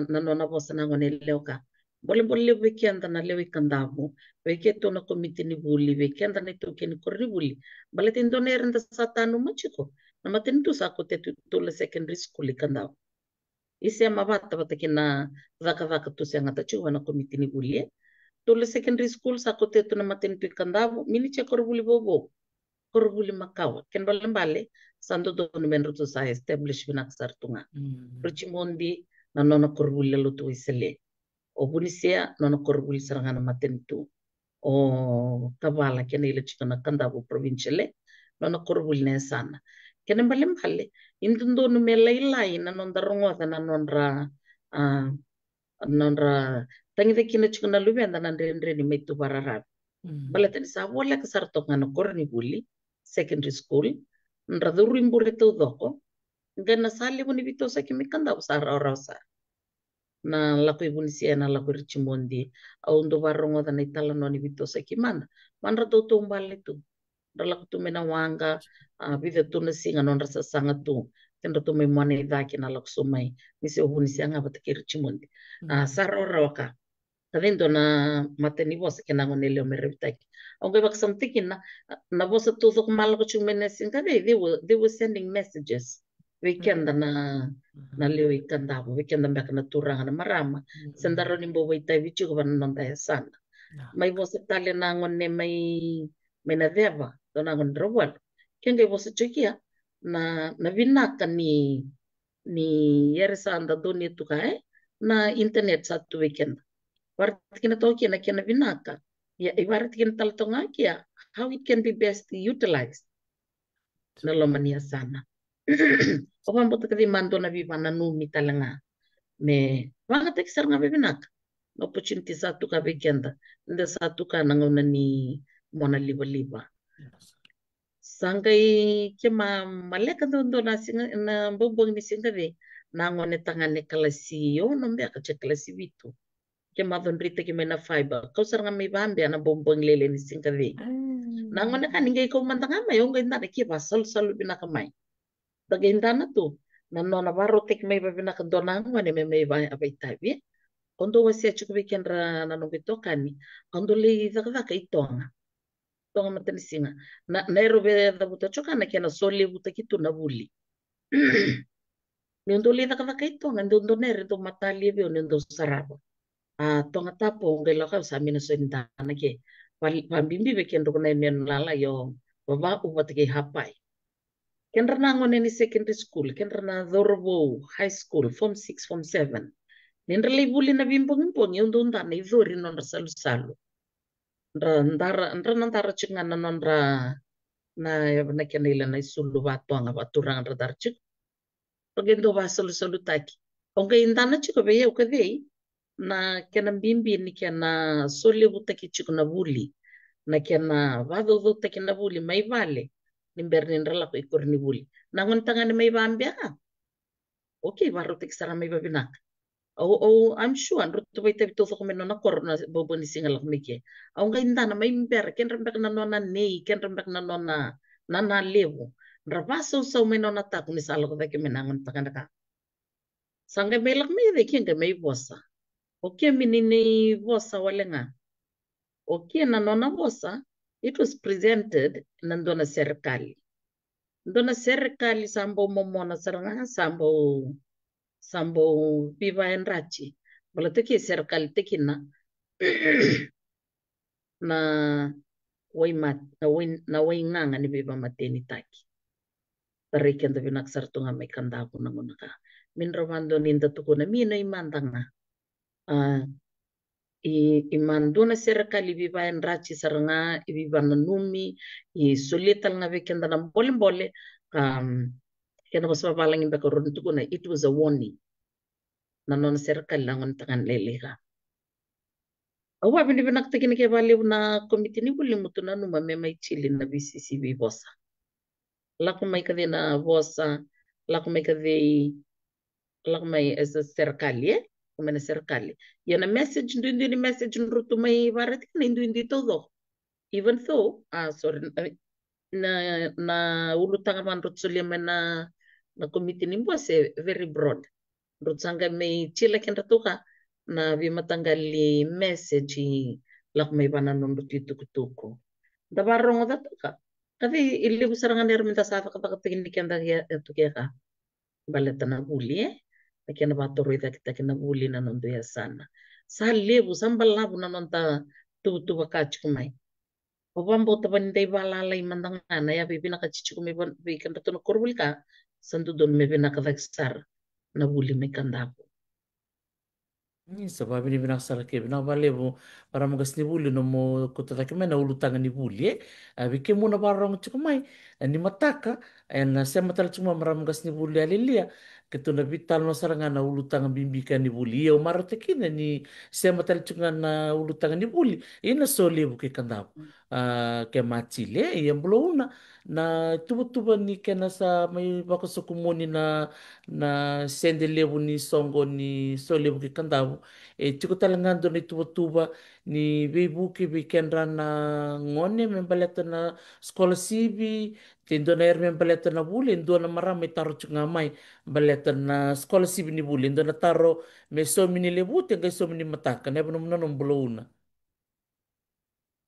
na nona vosa na gone yalewa ka. Bolebole levu vei keda na lewe i Kadavu, vei keitou na komiti ni vuli, vei keda na itaukei ni koronivuli. Baleta e dua na yere da sa tanuma tiko, na matanitu sa kauta tu Tula Secondary School i Kadavu. Isema vata, vata kei na cakacaka tu segata tiko vua na komiti ni vuli, e. Tula Secondary School sa kauta tu na matanitu i Kadavu, Minitia koronivuli vovou, koronivuli makawa. Kena ibalebale sa dodonu me ratou sa establish vinaka sara tu ga. Mm. Richmond, na nona koronivuli na Lotu Wesele. O Vunisea, nona koronivuli sara ga na matanitu. O Kavala, kena ila tiko na Kadavu Provincial, e, nona koronivuli na yasana. Kena ibalebale, e dodonu me lailai na noda rogoca na nodra, a, nodra tagica kina tiko na luveda na dredre ni mai tu vakararavi. Mm. Baleta ni sa voleka sara toka ga na koronivuli, secondary school, dra curu i bure taucoko, qai na sa levu ni veitosoyaki mai Kadavu sa rawarawa sara. Na lako i Vunisea, na lako i Richmond, au dau vakarogoca na italanoa ni veitosoyaki mada, madra dau taubale tu. Dra lako tu mai na waqa, a, vica tu na siga nodra sasaga tu, kedratou mai mua na icake na lako so mai, ni se o Vunisea ga vata kei Richmond. A, mm, sa rawarawa ka. Ka cei dua na mata ni vosa kei na gone yalewa me revitaki. Au qai vakasamataki na, na vosa taucoko ma lako tiko mai na siga vei, they were, they were sending messages vei, mm, keda na, mm, na lewe i Kadavu, vei keda beka na turaga na marama. Mm. Se da rawa ni bau vakaitavi tiko va na noda yasana. Ah. Mai vosa tale na gone mai, mai Naceva, dua na gone Ravuwalu. Ke qai vosa tiko kea na, na vinaka ni, ni yere sa da donuya tu ka, e, na internet sa tu vei keda. Vakaraitaki kina toka kea na kena vinaka. Ia, e vakaraitaki kina tale toka ga kea how it can be best utilized na loma ni yasana. Au vakabauta ka cei ma dua na veivakananumi tale ga me vakayagataki sara ga vakavinaka na opportunity sa tu ka vei keda, ni da sa tu ka na gauna ni mona livaliva. Yes. Sa qai keimami maleka duadua na siga, na bogibogi ni siga vei, na gone tagane kalasi ono beka se kalasi vitu. Keimami cudrutaki mai na fibre. Kau sara ga mai vabea na bogibogi lailai ni siga vei. Mm. Na gone ka ni qai kau mada ga mai, au qai dana ke vakasalusalu vinaka mai. Da qai dana tu na nona vakarautaki mai vavinaka dua na gone me mai va, vakaitavi. Au dau wasea tiko vei kedra na noqu itokani. Au dau lai cakacaka i Toga. Toga Matanisiga. Na, na ero vei cavuta tiko na kena solevutaki tu na vuli. Niu dau lai cakacaka i Toga, dau dua na ere dau matalia vei au niu dau sarava. A, Toga Tapu, au qai lako, au sa mai na so ni dana ke. Va, vabibi vei kedra na iyau ni lala, io, vava, uvata kei Hapai. Kedra na gone ni secondary school, kedra na cauravou high school, form six, form seven. Ni dra lai vuli na veibogibogi, au dau dana i cori nodra salusalu. Dra dara, dra na dara tiko ga na nodra na, na kena ila na isulu vatoga vaturaga dra dara tiko. Au qai dau vasalusalutaki. Au qai dana tiko vei au ka cei na kena bibi ni kena solevutaki tiko na vuli, na kena vacaucautaki na vuli mai vale ni bera ni dra lako i koronivuli. Na gone tagane mai vabea, okay, vakarautaki sara mai vavinaka. Au, au, I'm sure drau tu vakaitavi taucoko mai nona koro na bobo ni siga lako mai ke. Au qai dana mai bera, kedra beka na nona nei, kedra beka na nona nana levu. Dra vasausau mai nona taku ni sa lako cake mai na gone tagane ka. Sa qai mai lako mai cei ke qai mai vosa. Okay, me ni ni vosa wale ga. Okay, na nona vosa, it was presented na dua na serekali. Dua na serekali sa bau momona sara ga, sa bau, sa bau veivayadrati. Baleta ke serekali tekina na wai mat, na wai, na wai gaga ni veivamatenitaki. Tarai keda vinaka sara tu ga mai Kadavu na gauna ka. Me dra vadua ni da tukuna me na i mada ga. A, i, i madua na serekali i veivayadrati sara ga, i veivakananumi, i solia tale ga vei keda na bolebole, um, kena vosa vavalagi beka rau na tukuna, it was a warning. Na nona serekali na gone tagane lailai ka. Au a vinavinakataki na ke valevu na komiti ni vuli, mutu nanuma me mai tili na V C C veivosa. Lako mai ka cei na vosa, lako mai ka cei, lako mai as a serekali, e? Lako mai na serekali. Ia na message, duidui ni message drau tu mai varaitaki na iduidui taucoko. even though, ah, sorry, na, na ulutaga va drau solia mai na, na komiti ni bua se very broad. Drau sa qai mai tila kedratou ka na veimataqali message lako mai va na nodratou itukutuku. Da varogoca toka. Ka vei, e levu sara ga na era me da sa cakacakataki ni keda ia e tu keka. Baleta na vuli, e? Na kena vatoroi cakitaki na vuli na noda yasana. Sa levu, sa balavu na noda tuvatuva ka tiko mai. O vabauta vani dai valalai mada ga na ya vei vinaka tiko mai vei kedratou na korovuli ka sa dodonu me vinaka cake sara na vuli mai Kadavu. Ni sa vavinavinaka sara ke vinaka valevu. Marama qasenivuli, nomu kauta cake mai na ulutaga ni vuli, e? A vei kemu na vakarogo tiko mai, e, ni mataka, e na sema tale tiko mai marama qasenivuli a lialia. Ke tu na vitalanoa sara ga na ulutaga bibi ka ni vuli. Ia au marautaki kina ni sema tale tiko ga na ulutaga ni vuli ina Solevu kei Kadavu. A, ke matile, ia bulouna na tuvatuva ni kena sa mai vakasokumuni na, na sede levu ni soqo ni Solevu kei Kadavu. E tiko tale ga dua na ituvatuva ni veivuke vei kedra na gone me baleta na scholarship, te dua na era me baleta na vuli, e dua na marama e taro tiko ga mai baleta na scholarship ni vuli, e dua na taro me saumi ni levu te qai saumi ni mataka, na yava nomu nanuma bulouna.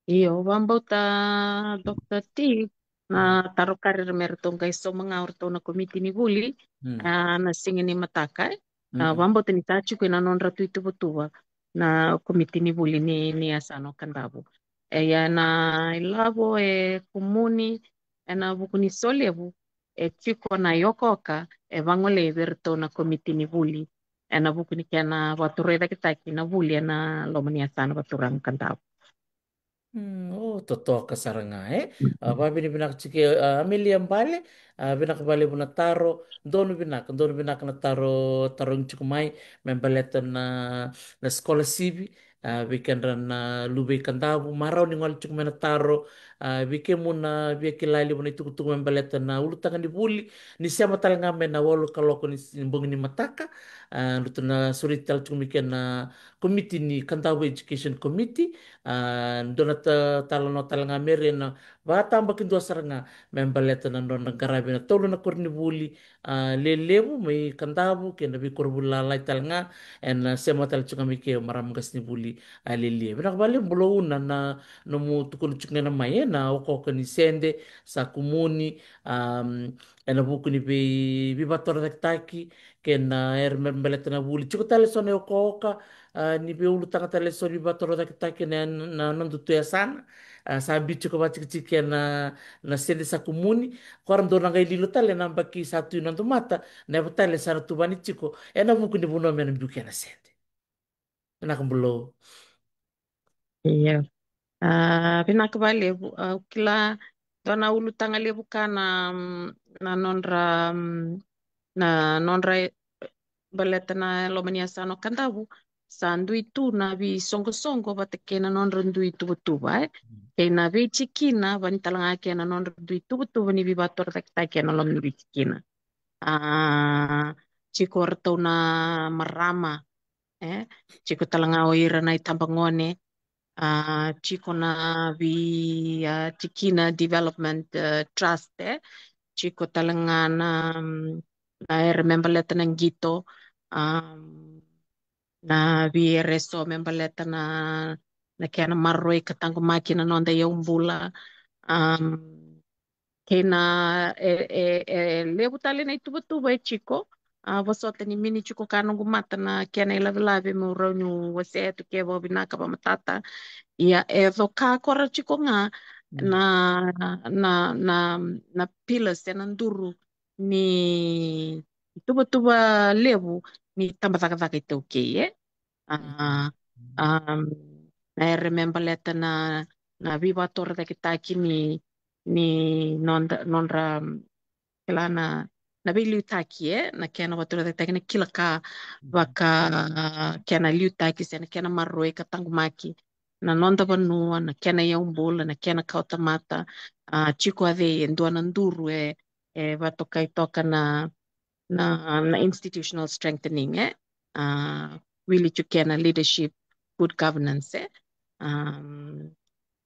Io, vabauta Doctor T, na taro kari era me ratou qai sauma ga o ratou na komiti ni vuli, a, na siga ni mataka, e. A, vabauta ni sa tiko ina nodra tu ituvatuva na komiti ni vuli ni, ni yasana o Kadavu. E, ia na ilavo e kumuni, e na vuku ni Solevu, e tiko na iokaoka, e vagolei vei ratou na komiti ni vuli. E na vuku ni kena vatoroi cakitaki na vuli e na loma ni yasana vaturaga Kadavu. Mm, o, totoka sara ga, e? A, vavinavinaka tiko, a, Amelia Bale, a, vinaka valevu na taro, donu vinaka, donu vinaka na taro, taro tiko mai, me baleta na, na scholarship, a, vei kedra na luve i Kadavu, marau ni gole tiko mai na taro, a, vei kemu na via kila levu na itukutuku me baleta na ulutaga ni vuli, ni sema tale ga mai na walu kaloko ni s-, bogi ni mataka, a, ratou na sureti tale tiko mai kei na komiti ni Kadavu Education Committee, a, dua na ta-, talanoa tale ga me rai na vakatabakidua sara ga me baleta na nodra qaravi na tolu na koronivuli, a, lelevu mai Kadavu kei na veikoronivuli lalai tale ga, e na sema tale tiko ga mai kei marama qasenivuli a lialia. Vinaka valevu bulouna na nomu tukuna tiko ga mai, e, na okaoka ni sede sa kumuni, a, e na vuku ni vei, veivakatorocaketaki kei na era me baleta na vuli. Tiko tale so na okaoka, a, ni veiulutaga tale so ni vakatorocaketaki na, na noda tu yasana. A, sa biu tiko vakatikitiki kei na, na sede sa kumuni. Ko ra dou na qai lilo tale na yabaki sa tu i noda mata, na yava tale sa na tuvani tiko e na vuku ni vanua me na biu kei na sede. Vinaka bulou. Ia. A, vinaka valevu. A, au kila dua na ulutaga levu ka na, mm, na nodra, mm, na nodra, e, baleta na loma ni yasana o Kadavu. Sa dui tu na veisoqosoqo vata kei na nodra dui tuvatuva, e. Kei na veitikina, vani tale ga kei na nodra dui tuvatuva ni veivakatorocaketaki e na loma ni veitikina. A, tiko ratou na marama, e, tiko tale ga o ira na itabagone, a, tiko na vei, a, tikina development, e, trust, e, tiko tale ga na, mm, na era me baleta na qito, a, na vei era eso me baleta na, na kena maroroi ka taqomaki na noda iyaubula, a, kei na, e, e, e levu tale na ituvatuva e tiko. A, vosota ni mini tiko ka noqu mata na kena ilavelave meu rau niu wasea tu ke vakavinaka vakamatata. Ia e coka kora tiko ga na, na, na, na pillars e na duru ni tuvatuva levu ni tabacakacaka iTaukei, e. A, a, na era me baleta na, na veivakatorocaketaki ni, ni nodra, nodra, kila na, na veiliutaki, e, na kena vakatorocaketaki na kila ka vaka, kena liutaki se na kena maroroi ka taqomaki na noda vanua, na kena iyaubula, na kena kawatamata, a, tiko a cei e dua na duru e, e vakatokai toka na, na, na institutional strengthening, e. A, wili tiko kei na leadership, good governance, e. Um,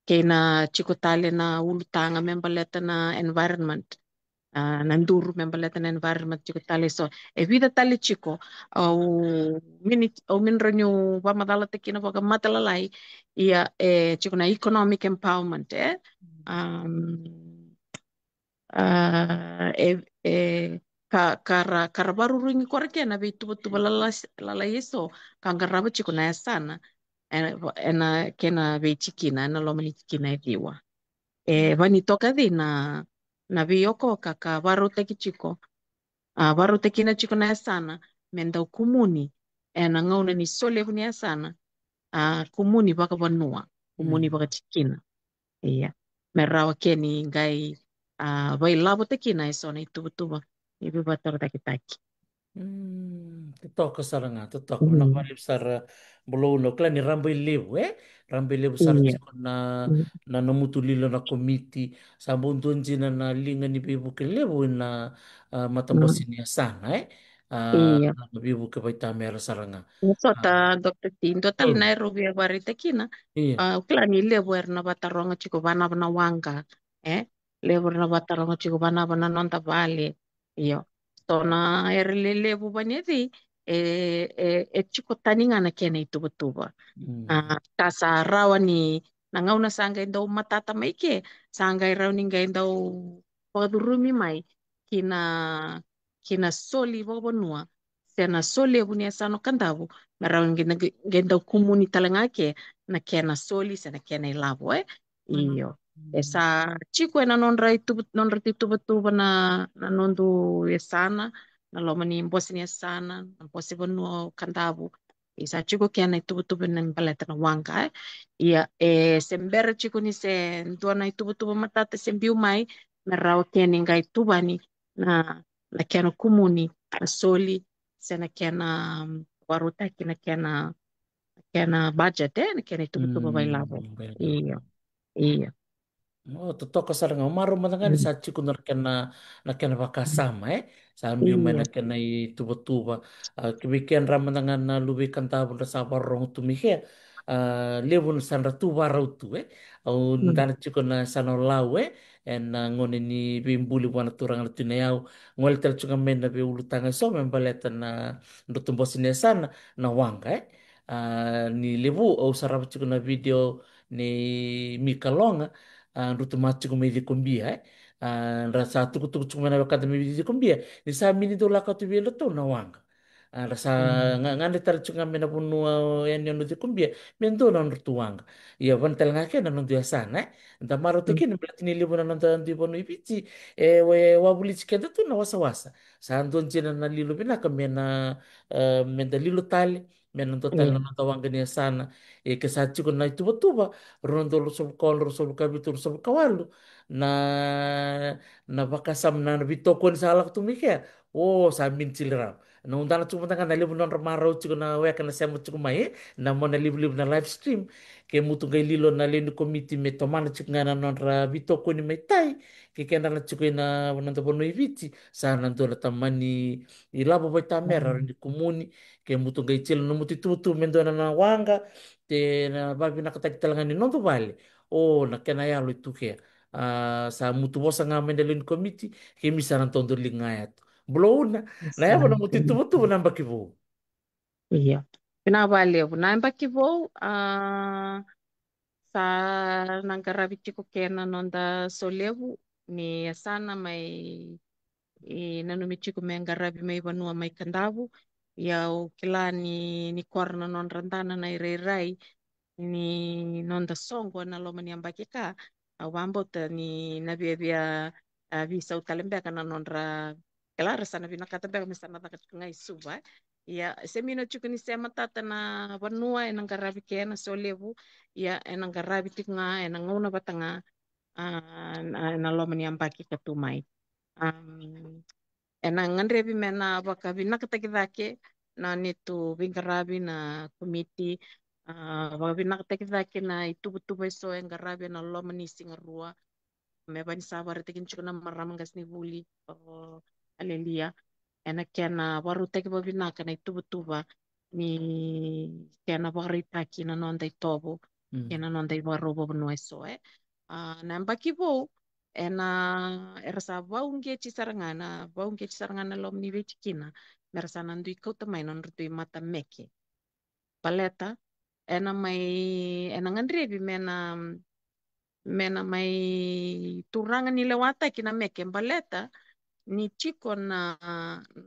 kei na tiko tale na ulutaga me baleta na environment. A, na duru me baleta na environment tiko tale eso. E vica tale tiko. Au mini, au mini rawa niu vamacala tiko kina vakamatailalai. Ia, e tiko na economic empowerment, e? Um, a, e, e, ka, ka ra, ka ra varurugi korakena veituvatuva lala, lalai eso, ka qarava tiko na yasana, e, ena kena veitikina, ena loma ni tikina e ciwa. E, vanitokaci na, na veiokoka ka varautaki tiko, a, varautaki na tiko na yasana, me dau kumuni, ena gauna ni solevu ni yasana, a, kumuni vakavanua, kumuni vakatikina. Ia, me rawa ke ni qai, a, vailavotaki na eso na ituvatuva ni veivakatorocaketaki. Mm, totoka sara ga, totoka. Na vakalevu sara, Bulauna, au kila ni rabailevu, e? Rabailevu sara tiko na, na, na mutu lilo na komiti, sa bau dua dina na liga ni veivuke levu ena, a, matabose ni yasana, e? A, na veivuke vaitamera sara ga. Sota, Doctor T, dua tale na era via varaitaki kina. Ia. A, au kila ni levu era na vataroga tiko vanava na waqa, e? Levu era na vataroga tiko vanava na noda vale. Io. So na era lelevu vaneci, e, e, e tiko tani ga na kena ituvatuva. Mm. A, ka sa rawa ni, na gauna sa qai dau matata mai ke, sa qai rawa ni qai dau vakacurumi mai ki na, ki na soli vakavanua, se na solevu ni yasana o Kadavu, me rawa ni qai, qai dau kumuni tale ga ke na kena soli se na kena ilavo, e? Io. E sa tiko ena nodra ituva, nodra ituvatuva na, na noda yasana, na loma ni bose ni yasana, na bose vanua o Kadavu. E sa tiko kena ituvatuva ni baleta na waqa, e. Ia, e se bera tiko ni se dua na ituvatuva matata se biu mai, me rawa ke ni qai tuvani na, na kena kumuni, na soli, se na kena, um, varautaki na kena, na kena budget, e, na kena ituvatuva vakailavo. Mm, vakailavo. Io. Io. O, totoka sara ga. Au marau mada ga ni sa tiko na kena, na kena vakasama, e? Sa biu mai na kena ituvatuva. A, ki vei kedra mada ga na luve i Kadavu dra sa vakarorogo tu mai ke. A, levu na sa dra tu vakarau tu, e? Au dana tiko na yasana o Lau, e? Ena gauna ni veibuli vua na turaga na Tui Nayau. Gole tale tiko ga mai na veiulutaga eso me baleta na nodratou bose ni yasana, na waqa, e? A, ni levu au sarava tiko na video nei Mika Loga, a, drau tomana tiko mai Cikobia, e. A, dra sa tukutuku tiko mai na wekada mai Cikobia ni sa mini dau lako tu vei iratou na waqa. A, dra sa ga, gadre tale tiko ga mai na vanua yanuyanu Cikobia me dua na nodratou waqa. Ia, vani tale ga kei na noda yasana, e. Da marautaka kina baleta ni levu na noda dui vanua i Viti e, e wavoliti keda tu na wasawasa. Sa dua dina na lilo vinaka me na, e, me da lilo tale, me na dua tale na noda waqa ni yasana. E ke sa tiko na ituvatuva, rua na udolu ruasagavulu ka ono, rua na udolu ruasagavulu ka vitu, rua na udolu ruasagavulu ka walu, na, na vakasama, na, na veitokoni sa lako tu mai kea. O, sa mini tili rawa. Na udana tiko mada ga na levu na nodra marau tiko na weka na sema tiko mai, e, na monalivaliva na live stream. Ke mutu qai lilo na lewe ni komiti me tomana tiko ga na nodra veitokoni mai tai, kei kedra na tiko ina noda vanua i Viti, sa na dua na tamani ilavo vaitamera rawa ni kumuni. Ke mutu qai tiko na nomutou ituvatuva me dua na, na waqa, te na vavinakataki tale ga ni noda vale. O, na kena yalo e tu kea. A, sa mutu vosa ga mai na lewe ni komiti, kemi sa na dodoliga ya tu. Bulauna, na yava na nomutou ituvatuva na yabaki vou. Io. Vinaka vakalevu. Na yabaki vou, a, sa na qaravi tiko kei na noda solevu ni yasana mai, e, nanumi tiko me qaravi mai vanua mai Kadavu. Ia au kila ni, ni kora na nodra dana na irairai ni noda soqo ena loma ni yabaki ka, au vakabauta ni na viavia, a, veisau tale beka na nodra, kila ra sa na vinakata beka me sa na caka tiko ga i Suva, e. Ia, se mini tiko ni se matata na vanua ena qaravi kei na solevu, ia ena qaravi tiko ga ena gauna vata ga, a, na, na loma ni yabaki ka tu mai. Am, ena gadrevi me na vakavinakataki cake na neitou veiqaravi na komiti, a, vakavinakataki cake na ituvatuva eso e qaravi ena loma ni siga rua. Me vaka ni sa vakaraitaki tiko na marama qasenivuli, o Alelia, ena kena vakarautaki vakavinaka na ituvatuva ni kena vakaraitaki na noda itovo Mm. Kei na noda ivakarau vakavanua eso, e. A, na yabaki vou, ena, era sa vauqeti sara ga, na vauqeti sara ga na loma ni Viti kina, mera sa na dui kauta mai nodra dui matameke. Baleta, ena mai, ena gadrevi me na, me na mai turaga ni lewataki na meke, baleta ni tiko na,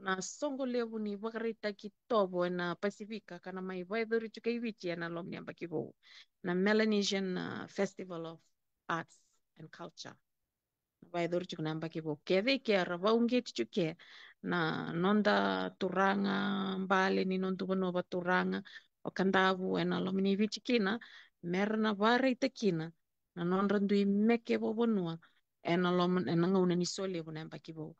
na soqo levu ni vakaraitaki tovo ena Pasifika ka na mai vakayacori tiko i Viti ena loma ni yabaki vou. Na Melanesian, uh, Festival of Arts and Culture. Na vakayacori tiko na yabaki vou. Kece i ke era vauqeti tiko ke na noda turaga bale ni noda vanua vakaturaga o Kadavu ena loma ni Viti kina, mera na vakaraitaki kina na nodra dui meke vakavanua ena loma, ena gauna ni solevu na yabaki vou.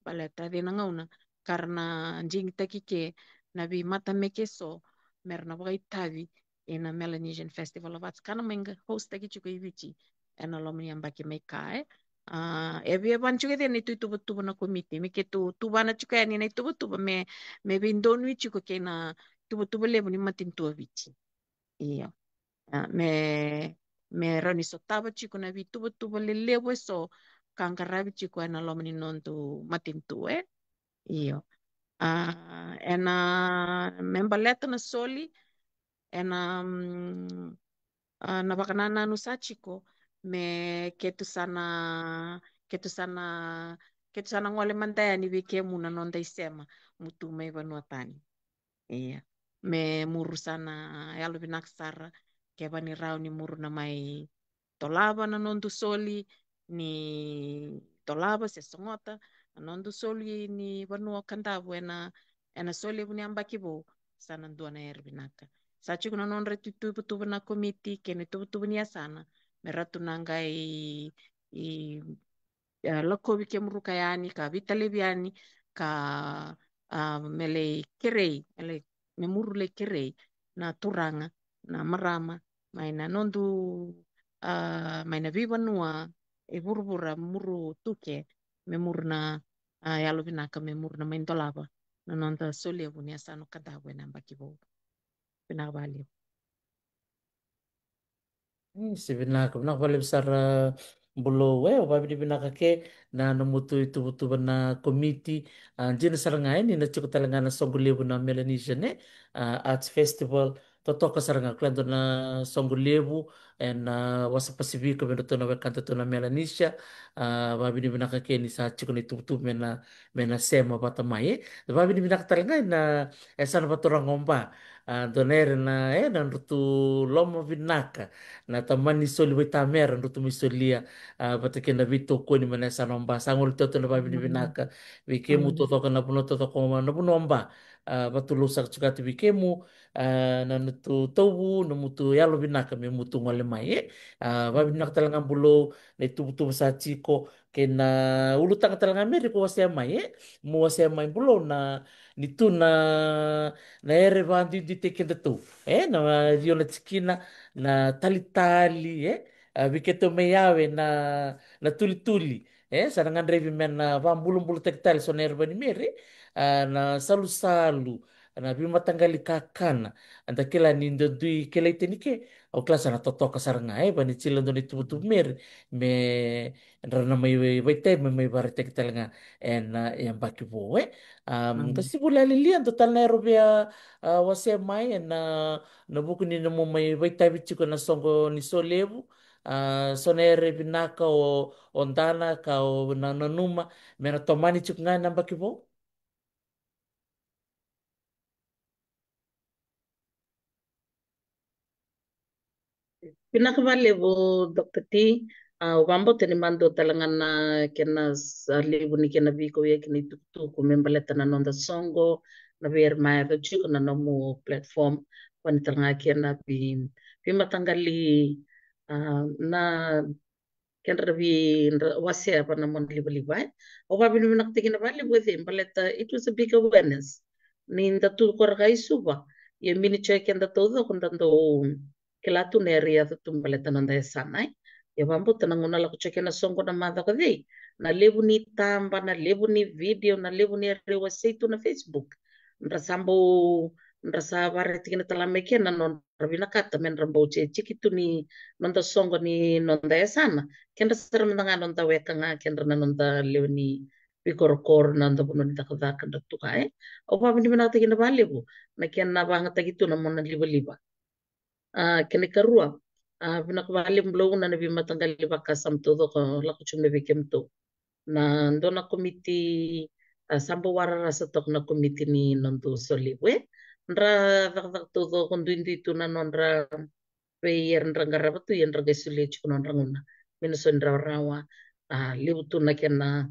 Baleta cei na gauna ka ra na digitaki ke na veimatameke eso mera na vakaitavi ena Melanesian Festival of Arts ka na mai hostaki tiko i Viti ena loma ni yabaki mai ka, e. A, e via vana tiko e cei na ituvatuva na komiti, me keitou tuvana tiko yani na ituvatuva me, me veidonui tiko kei na tuvatuva levu ni matanitu o Viti. Io. A, me, me rawa ni sotava tiko na veituvatuva lelevu eso ka qaravi tiko ena loma ni noda matanitu, e. Io. A, ena, me baleta na soli, ena, mm, a, na vakanananu sa tiko, me keitou sa na, keitou sa na, keitou sa na gole mada yani vei kemu na noda isema, mutu mai vanua tani. Ia. Me muru sa na yalovinaka sara, kevaka ni rawa ni muru na mai dolava na noda soli, ni dolava se sogota na noda soli ni vanua o Kadavu ena, ena solevu ni yabaki vou, sa na dua na ere vinaka. Sa tiko na nodra ituvatuva na komiti kei na ituvatuva ni yasana, me ratou na qai, i, e, lakovi kemuru ka yani, ka veitalevi yani, ka, a, me lai kerei, me lai, me muru lai kerei na turaga, na marama mai na noda, a, mai na veivanua e vuravura, muru tu ke, me muru na, a, yalovinaka, me muru na mai dolava na noda solevu ni yasana o Kadavu ena yabaki vou. Vinaka vakalevu. E, se vinaka, vinaka vakalevu sara Bulou, e, au vakavinavinaka ke na nomu tu ituvatuva na komiti. A, dina sara ga, e, ni na tiko tale ga na soqo levu na Melanesian, e, a, Arts Festival. Totoka sara ga, kila dua na soqo levu ena, a, wasa Pasifika vei iratou na wekadatou na Melanesia. A, vakavinavinaka ke ni sa tiko na ituvatuva me na, me na sema vata mai, e. Vakavinavinaka tale ga ena, e, yasana vakaturaga o Ba. A, dua na ere na, e, na nodratou loma vinaka na tamani soli vaitamera, nodratou mai solia, a, vata kei na veitokoni mai na yasana o Ba. Sa gole tu na vakavinavinaka vei kemu taucoko na vanua taucoko, na vanua o Ba. A, vatulou saka tiko vei kemu, a, na nomutou tauvu, nomutou yalovinaka me mutou gole mai, e. A, vakavinavinaka tale ga Bulou na ituvatuva sa tiko, kei na ulutaga tale ga Meri ko wasea mai, e. Mo wasea mai Bulou na, ni tu na, na ere vakaduiduitaki kedatou, e, na, a, io na tikina, na talitali, e. A, vei keitou mai Yawe na, na tulituli, e, sa na gadrevi me na vakabulabulataki tale so na ere vakaNimeri, a, na salusalu, na veimataqali kakana. Eda kila ni dua dui kilai tani ke, au kila sa na totoka sara ga, e, vaka ni tiko e dua na ituvatuva Meri, me ra na mai vakaitavi, me mai vakaraitaki tale ga ena, a, yabaki vou, e. A, da si vuli lialia, dua tale na ere via, a, wasea mai ena, na vuku ni nomu mai vakaitavi tiko ena soqo ni solevu, a, so na ere vinaka o, o dana ka o na nanuma me na tomani tiko ga ena yabaki vou. Vinaka vakalevu, Doctor T. A, au vakabauta ni madua tale ga na kena sa levu ni kena veikauyaki na itukutuku me baleta na noda soqo, na vei ira mai yaco tiko na nomu platform, vaka ni tale ga kena vei, veimataqali, a, na kedra vei, dra wasea vaka na monalivaliva, e. Au vakavinavinakataki na vakalevu e cei baleta it was a big awareness. Ni da tu qori ga i Suva, ia mini tiko e keda taucoko da dau kila tu na ere yaco tu baleta na noda yasana, e. Ia vakabauta na gauna lako tiko kina na soqo na macawa ka cei, na levu ni taba, na levu ni video, na levu ni ere wasei tu na Facebook, dra sa bau, dra sa vakaraitaki tale mai kina na nodra vinakata me dra bau jejeki tu ni noda soqo ni noda yasana, kedra sara mada ga noda weka ga, kedra na noda lewe ni vikorokoro, na noda vanua ni cakacaka dra tu ga, e. Au vakavinavinakataki na valevu na kena vagataki tu na mona livaliva. A, kena ikarua, a, vinaka valevu Bulauna na veimataqali vakasama taucoko lako tu mai vei kemudou. Na dua na komiti, a, sa bau wararasa toka na komiti ni noda solevu, e. Dra cakacaka taucoko, duidui tu na nodra vei era dra qarava tu, ia dra qai solia tiko nodra gauna me na so ni rawarawa, a, levu tu na kena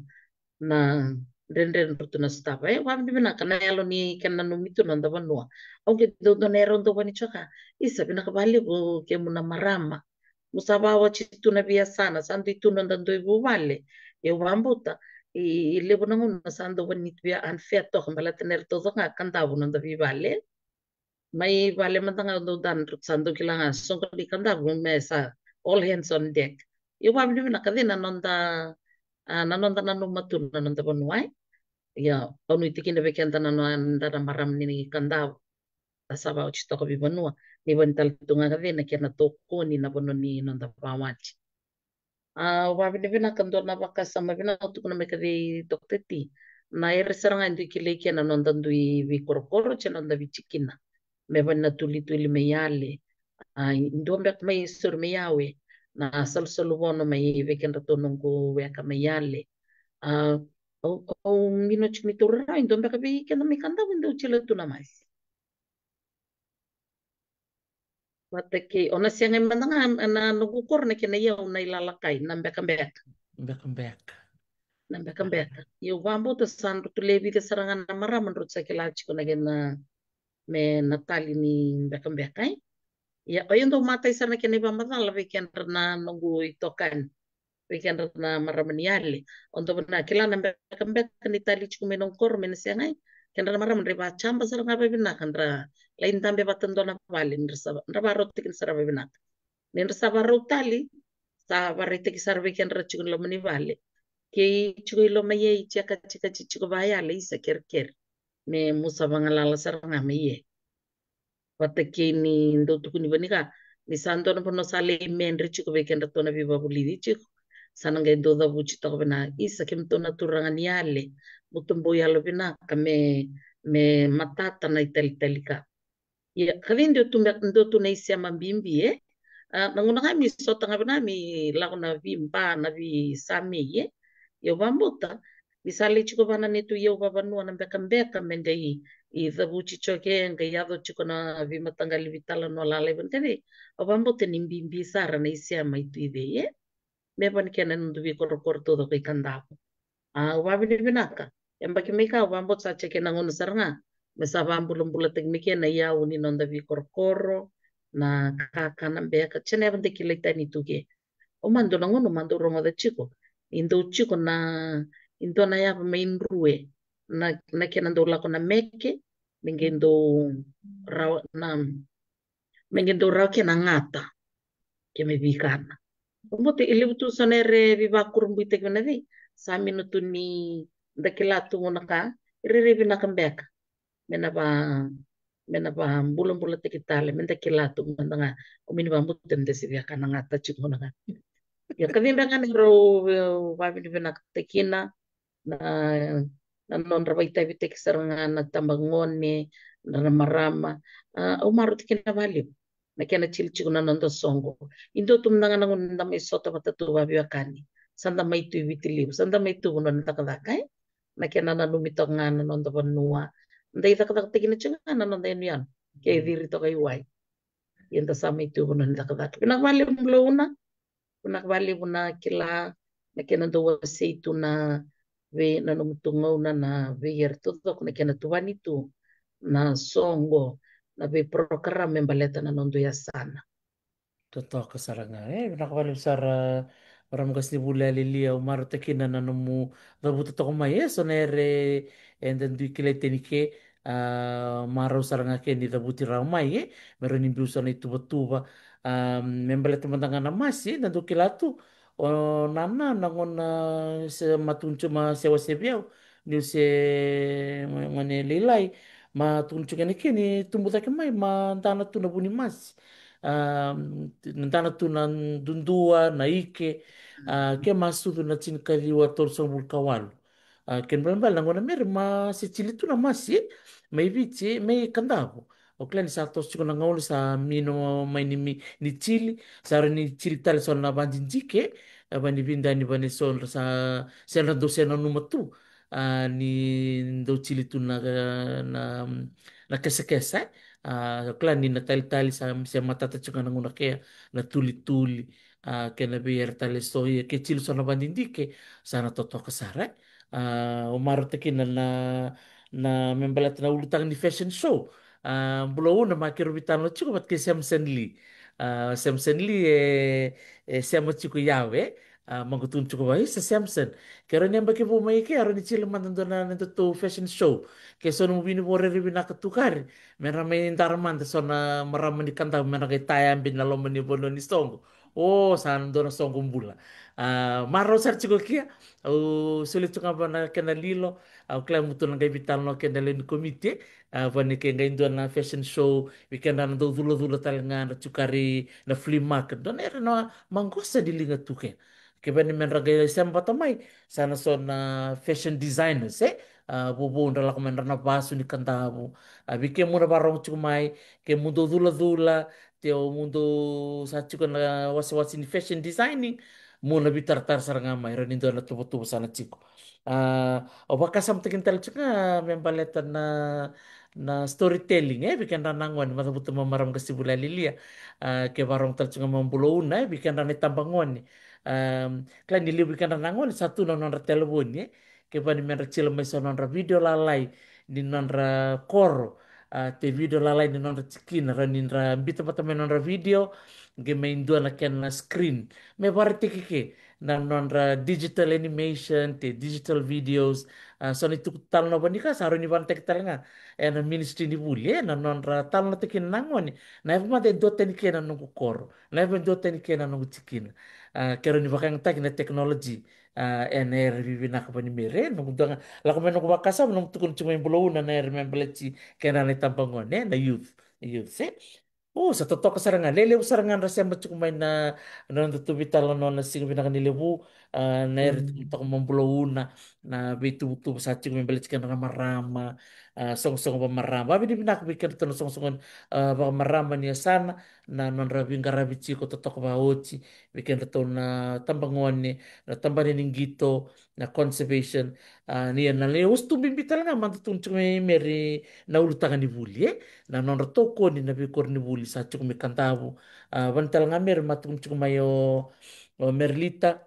na dredre dra tu na sotava. E, vakavinavinaka na yalo ni kena nanumi tu na noda vanua. Au qai dau dua na era au dau vani tsoka. Isa, vinaka valevu kemu na marama. Mu sa vawaji tu na veiyasana, sa dui tu noda dui vuvale. Ia au vakabauta, i, i levu na gauna sa dau vani tu via unfair toka, baleta na era taucoko ga Kadavu noda veivale. Mai vale mada ga dau dana, sa dau kila ga soqo ni Kadavu me sa all hands on deck. Ia vakavinavinaka cei na noda, a, na noda nanuma tu na noda vanua, e. Ia au nuitaki kina vei keda na noda na marama ni Kadavu. A sa vawaji toka vei vanua. Ni vani tale tu ga cei na kena tokoni na vanua ni noda vawaji. A, au vakavinavinaka dua na vakasama vinaka tukuna mai ka cei Doctor T. Na era sara ga e dui kilai kena noda dui veikorokoro, se noda veitikina. Me vani na tulituli mai Yale. A, i dua beka mai, sori, mai Yawe. Na salusalu vono mai vei kedratou noqu weka mai Yale. A, au, au mino tiko ni taura rawa, i dua beka vei keda mai Kadavu e dau tila tu na masi. Vata kei, o na sega mada ga na noqu koro na kena iyau na ilalakai, na bekabeka. Bekabeka. Na bekabeka. Ia au vakabauta sa dra tu le vica sara ga na marama dra sa kila tiko na kena me na tali ni bekabeka, e. Ia o yau dau matai sara na kena ivakamacala vei kedra na noqu itokani. Vei kedra na marama ni Yale. O dau na kila na bekabeka ni tali tiko mai noqu koro me na sega, e. Kedra na marama dra ivakajaba sara ga vavinaka dra lai dabe vata dua na vale ni dra sa, dra vakarautaki sara vavinaka. Ni dra sa vakarau tali, sa vakaraitaki sara vei kedra tiko i loma ni vale. Kei tiko i loma i e i jeka jeka tiko vakayale, isa kerekere. Me mu sa vagalala sara ga mai e. Vata kei ni dau tukuni vani ka ni sa dua na vanua sa lai medre tiko vei kedratou na veivakavulici tiko. Sa na qai dau cavuti toka vina, isa kemudou na turaga ni Yale, mutou bau yalo vinaka me, me matata na italitali ka. Ia ka cei dau tu me, dau tu na isema bibi, e. A, na gauna ga mi sota ga vina mi lako na veiba na veisamei, e. Ia au vakabauta ni sa lai tiko vana neitou iyau vavanua na bekabeka me qai i cavuti tiko ke, qai yaco tiko na veimataqali veitalanoa lalai vata kei cei. Au vakabauta ni bibi sara na isema i Tui Cei, e. Me vani kena noda veikorokoro taucoko i Kadavu. A, au vakavinavinaka. Yabaki mai ka au vakabauta sa jeke na gauna sara ga me sa vakabulabulataki mai kena iyau ni noda veikorokoro, na kakana beka, se na yava de kilai tani tu ke. Au mada dua na gauna au mada dau rogoca tiko ni dau tiko na, i dua na yava mai Drue, na, na kena dau lako na meke me qai dau rawa na, me qai dau rawa kena gata ke me veikana. Au vakabauta e levu tu so na era veivakurabuitaki vina cei, sa mino tu ni da kila tu gona ka e rairai vinaka beka me na va, me na vabulabulataki tale, me da kila tu mada ga. Au mini vakabauta me da se via kana gata tiko gona ga. Ia ka cei beka ga ni rau, e, vakavinavinakataki kina na, na nodra vakaitavitaki sara ga na tabagone, na, na marama. A, au marautaki kina vakalevu na kena tili tiko na noda soqo. I dua tu mada ga na gauna da mai sota vata tu vakaveiwekani, sa da mai tu i Viti Levu, sa da mai tu vanua ni cakacaka, e. Na kena nanumi toka ga na noda vanua, da i cakacakataki na tiko ga na noda yanuyanu ke ciri toka i wai. Ia da sa mai tu vanua ni cakacaka. Vinaka vakalevu Bulauna. Vinaka vakalevu na kila na kena dau wasei tu na vei na nomu tu gauna na vei era taucoko na kena tuvani tu na soqo, na veiporokaramu me baleta na noda yasana. Totoka sara ga, e, vinaka vakalevu sara. Marama qasenivuli Lialia, au marautaka kina na nomu cavuta toka mai, e, so na era eda dui kilai tani ke, a, marau sara ga ke ni cavuti rawa mai, e, me rawa ni biu so na ituvatuva, a, me baleta mada ga na masi, e, da dau kila tu, o nana, na gauna se matu ni tuma se wasevi au, niu se gone lailai, Ma tukuni tiko ena kena tubu cake mai, ma dana tu na vu ni masi. A, dana tu na dudua, na ike, a, ke ma sucu na tinikaciwa tolusagavulu ka walu. A, kena balebale na gauna mere ma se cili tu na masi, e, mai Viti, e, mai Kadavu. Au kila ni sa toso tiko na gauna sa mino mai ni, mi-, ni cili, sa ra ni cili tale so na vadidike, a, vani vidani vani so ra sa, se ra dau se nanuma tu. A, ni dau cili tu na, na, na kesakesa, e. A, au kila ni na talitali sa, se matata tiko na gauna kea, na tulituli. A, kena vei era tale so, ia ke cili so na vadidike, sa na totoka sara, e. A, o marautaki na, na, na me baleta na ulutaga ni fashion show. A, Bulauna ma kero vitano tiko vata kei Samson Lee. A, Samson Lee e, e sema tiko yawe, e. A, magu tukuni tiko va, isa Samson. Kero ni yabaki vou mai ke, aro ni cili mada dua na, na datou fashion show. Ke so na mu vini vorere vinaka tukari. Me ra mai dara mada so na marama ni Kadavu, me ra qai tayabe na loma ni vanua ni soqo. O, sa na dua na soqo bula. A, marau sara tiko kia, au solia tiko ga va na kena lilo, au kila mutu na qai vitalanoa keda lewe ni komiti, a, vani ke qai dua na fashion show, vei keda na dau culacula tale ga na tukari na flea market, dua na era na maqosa ni liga tu ke. Ke vani me ra qai sema vata mai, sa na so na fashion designers, e? A, vovou dra lako me dra na vasu ni Kadavu. A, vei ke mu na varogo tiko mai, ke mu dau culacula, te o mu dau sa tiko na wasewase ni fashion designing, mu na vitaratara sara ga mai, ra ni dua na tuvatuva sa na tiko. A, au vakasamataki tale tiko ga me baleta na, na storytelling, e, vei kedra na gone, macavuta ma marama qase vula lialia. A, ke varogo tale tiko ga ma Bulauna, e, vei kedra na itabagone. A, kila ni levu vei kedra na gone, sa tu na nodra televoni, e. Ke vani me dra cila mai so nodra video lalai ni nodra koro, a, te video lalai ni nodra tikina, ra ni dra bita vata mai nodra video, qe mai dua na kena screen. Me varataki ke na nodra digital animation, te digital videos, a, so na ituku talanoa vani ka, sa rau ni vanataki tale ga ena ministry ni vuli, e, na nodra talanoataki na gone. Na yava mada e dua tani ke na noqu koro, na yava e dua tani ke na noqu tikina. A, ke rau ni vakayagataki na technology. A, ena era vivinaka vani mere, e, noqu dua ga, lako mai noqu vakasama, noqu tukuna tiko mai Bulauna na era me baleti kena na itabagone, e, na youth, youth, e. O, sa totoka sara ga, lelevu sara ga dra sema tiko mai na, na noda tu vitalanoa na siga vinaka ni levu, a, na era tiko toka mai Bulauna, na veituvatuva sa tiko mai baleti kena na marama, a, soqosoqo vamarama, vavinavinaka vei kena tu na soqosoqo, a, vamarama ni yasana, na nodra viqaravi tiko totoka vaoti, vei kedratou na tabagone, na tabana ni qito, na conservation, a, ni na le ustu bibi tale ga mada tu tiko mai mere na ulutaga ni vuli, e, na nodra tokoni na veikoro ni vuli sa tiko mai Kadavu, a, vani tale ga mere ma tu tiko mai o, o Merlita,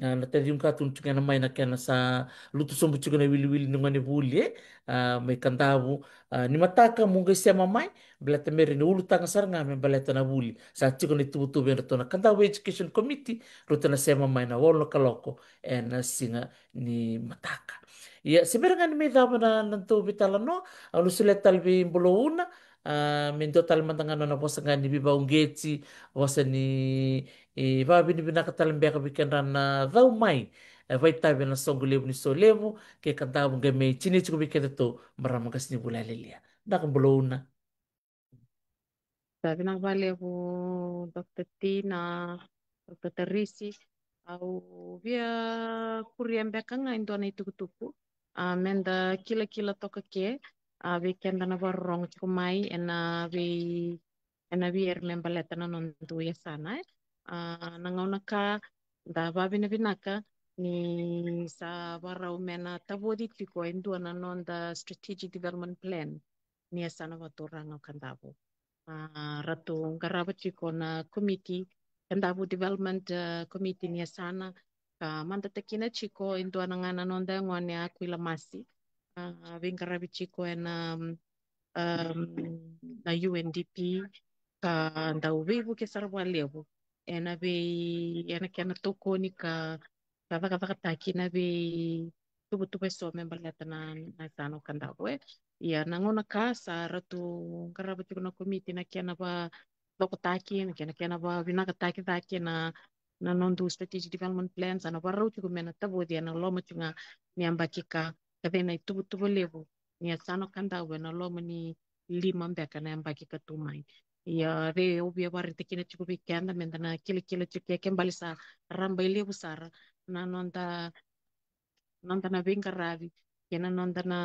a, na taciqu ka tu tiko ena mai na kena sa lutu sobu tiko na wiliwili ni gone vuli, e, a, mai Kadavu, a, ni mataka mu qai sema mai, baleta mere ni ulutaga sara ga me baleta na vuli. Sa tiko na ituvatuva edratou na Kadavu Education Committee, rauta na sema mai na walu na kaloko ena siga ni mataka. Ia, se bera ga ni mai cava na, na tou vitalanoa, au na solia tale vei Bulauna, a, me dua tale mada ga na nona vosa ga ni veivauqeti, vosa ni, e, vavinavinaka tale beka vei kedra na cau mai, e, vakaitavi ena soqo levu ni Solevu kei Kadavu, qai mai tinia tiko vei kedatou marama qase ni vula lialia. Vinaka Bulauna. Sa vinaka vakalevu, Doctor Tina, Doctor Tarisi. Au via kuria beka ga e dua na itukutuku, a, meda kilakila toka ke, a, vei keda na vakarorogo tiko mai ena vei, ena vei ira me baleta na noda yasana, e. A, na gauna ka da vavinavinaka ni sa vakarau me na tavoci tiko e dua na noda strategic development plan ni yasana vakaturaga o Kadavu. A, ratou qarava tiko na komiti, Kadavu Development, a, Committee ni yasana, ka madatakina tiko e dua na ga na noda yagone a Kuila Masi, a, veiqaravi tiko ena, um, na U N D P, ka dau veivuke sara vakalevu ena vei, ena kena tokoni ka, ka cakacakataki na veituvatuva eso me baleta na, na yasana o Kadavu, e. Ia na gauna ka sa ratou qarava tiko na komiti na kena vakacokotaki, na kena, kena vakavinakataki cake na, na noda strategic development plan, sa na vakarau tiko me na tavoci ena loma tiko ga ni yabaki ka, ka vei na ituvatuva levu ni yasana o Kadavu ena loma ni lima beka na yabaki ka tu mai. Ia, e, au via vakaraitaka kina tiko vei keda meda na kilakila tiko ke, ke bale sa raba i levu sara na noda, noda na veiqaravi kei na noda na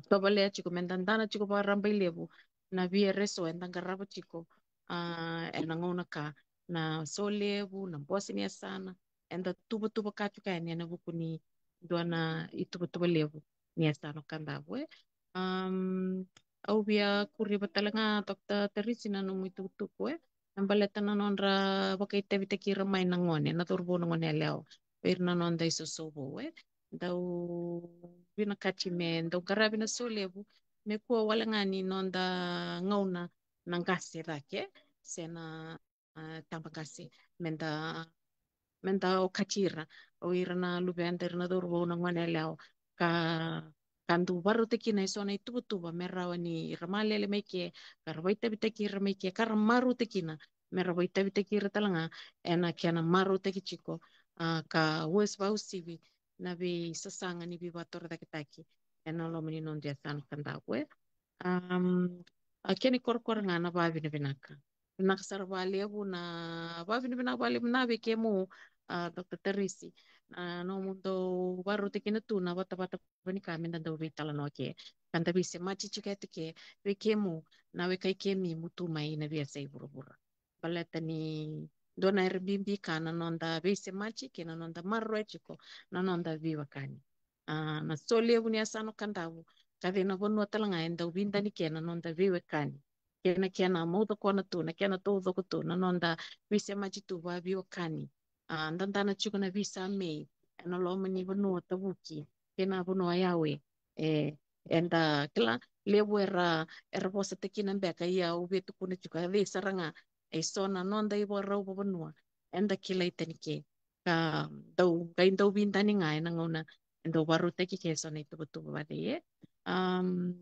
tovolea tiko meda dana tiko vakaraba i levu na via reso eda qarava tiko, a, ena gauna ka, na solevu, na bose ni yasana, eda tuvatuvaka tiko yani ena vuku ni dua na ituvatuva levu ni yasana o Kadavu, e. Am, au via kuriva tale ga, Doctor Teresi, na nomu itukutuku, e, na baleta na nodra vakaitavitaki ira mai na gone, na cauravou, na goneyalewa, vei ira na noda isoso vou, e. Dau vinakati me dau qaravi na solevu me kua wale ga ni noda gauna na qase cake, se na, a, tabaqase, meda, meda okati ira, o ira na luveda, ira na cauravou, na goneyalewa, ka, ka dau vakarautaki kina eso na ituvatuva me rawa ni ra malele mai ke, ka ra vakaitavitaki ira mai ke, ka ra marautaki kina me ra vakaitavitaki ira tale ga ena kena marautaki tiko, a, ka uas-, vakauasivi na veisasaga ni veivakatorocaketaki ena loma ni noda yasana o Kadavu, e. Am, a, kena ikorokoro ga na vakavinavinaka. Vinaka sara vakalevu, na vakavinavinaka vakalevu na vei kemu, a, Doctor Teresi, na nomu dau vakarautaki kina tu na vatavata vakanika meda dau veitalanoa ke, ka da veisemati tiko e tu ke vei kemu na wekai kemuni tu mai na veiyasai vuravura. Baleta ni dua na era bibi ka na noda veisemati kei na noda maroroya tiko na noda veiwekani. A, na solevu ni yasana o Kadavu, ka vei na vanua tale ga e dau vidani kina na noda veiwekani kei na kena maucokona tu, na kena taucoko tu na noda veisemati tu vakaveiwekani. A, dadana tiko na veisamei ena loma ni vanua tavuki kei na vanua yawe. E, eda kila levu era, era vosataki kina beka, ia au via tukuna tiko, e vei sara ga eso na noda ivakarau vakavanua eda kilai tani ke, ka dau, qai dau vidani ga ena gauna e dau vakarautaki ke eso na ituvatuva vakacei, e. Am,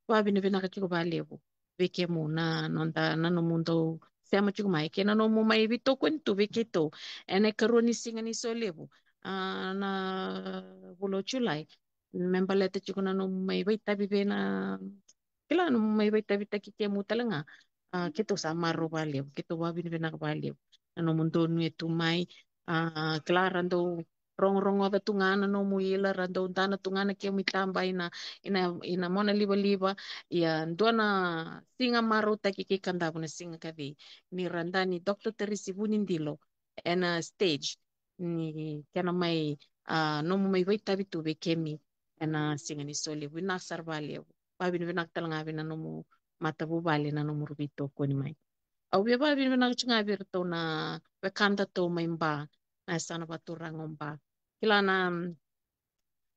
vakavinavinaka tiko vakalevu vei kemu na noda, na nomu dau sema tiko mai kei na nomu mai veitokoni tu vei keitou ena ikarua ni siga ni solevu, a, na vula o Julai, me baleta tiko na nomu mai vakaitavi vei na, kila, nomu mai vakaitavitaki kemu tale ga. A, keitou sa marau vakalevu, keitou vakavinavinaka vakalevu na nomu donuya tu mai. A, kila, ra dau rogorogoca tu ga na nomu ila, ra dau dana tu ga na kemu itaba ina, ina, ina mona livaliva. Ia, dua na siga marautaki kei Kadavu na siga ka vei ni ra dani Doctor Teresi Vunidilo ena stage ni kena mai, a, nomu mai vakaitavi tu vei kemi ena siga ni solevu. Vinaka sara vakalevu. Vakavinavinaka tale ga vei na nomu matavuvale, na nomu ra veitokoni mai. Au via vakavinavinaka tiko ga vei iratou na wekadatou mai Ba, na yasana vakaturaga o Ba. Kila na, mm,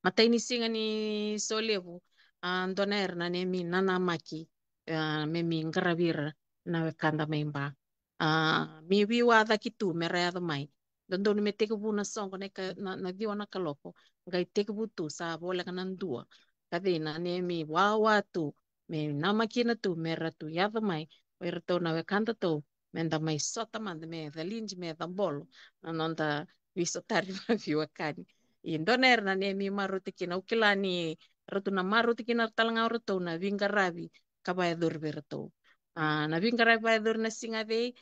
matai ni siga ni solevu, a, dua na era na neimi nanamaki, a, me mi qaravi ira na wekada mai Ba. A, mi veiwacaki tu me ra yaco mai. Dodonu me tekivu na soqo na ika, na, na ciwa na kaloko, qai tekivu tu sa voleka na dua. Ka vei na neimi wawa tu me namaki kina tu me ra tu yaco mai o iratou na wekadatou, me da mai sota mada, me calidi, me cabolo na noda veisotari vakaveiwekani. E dua na era na neimi marautaki kina, au kila ni ratou na marautaki kina tale ga o ratou na veiqaravi ka vakayacori vei iratou. A, na veiqaravi vakayacori na siga cei,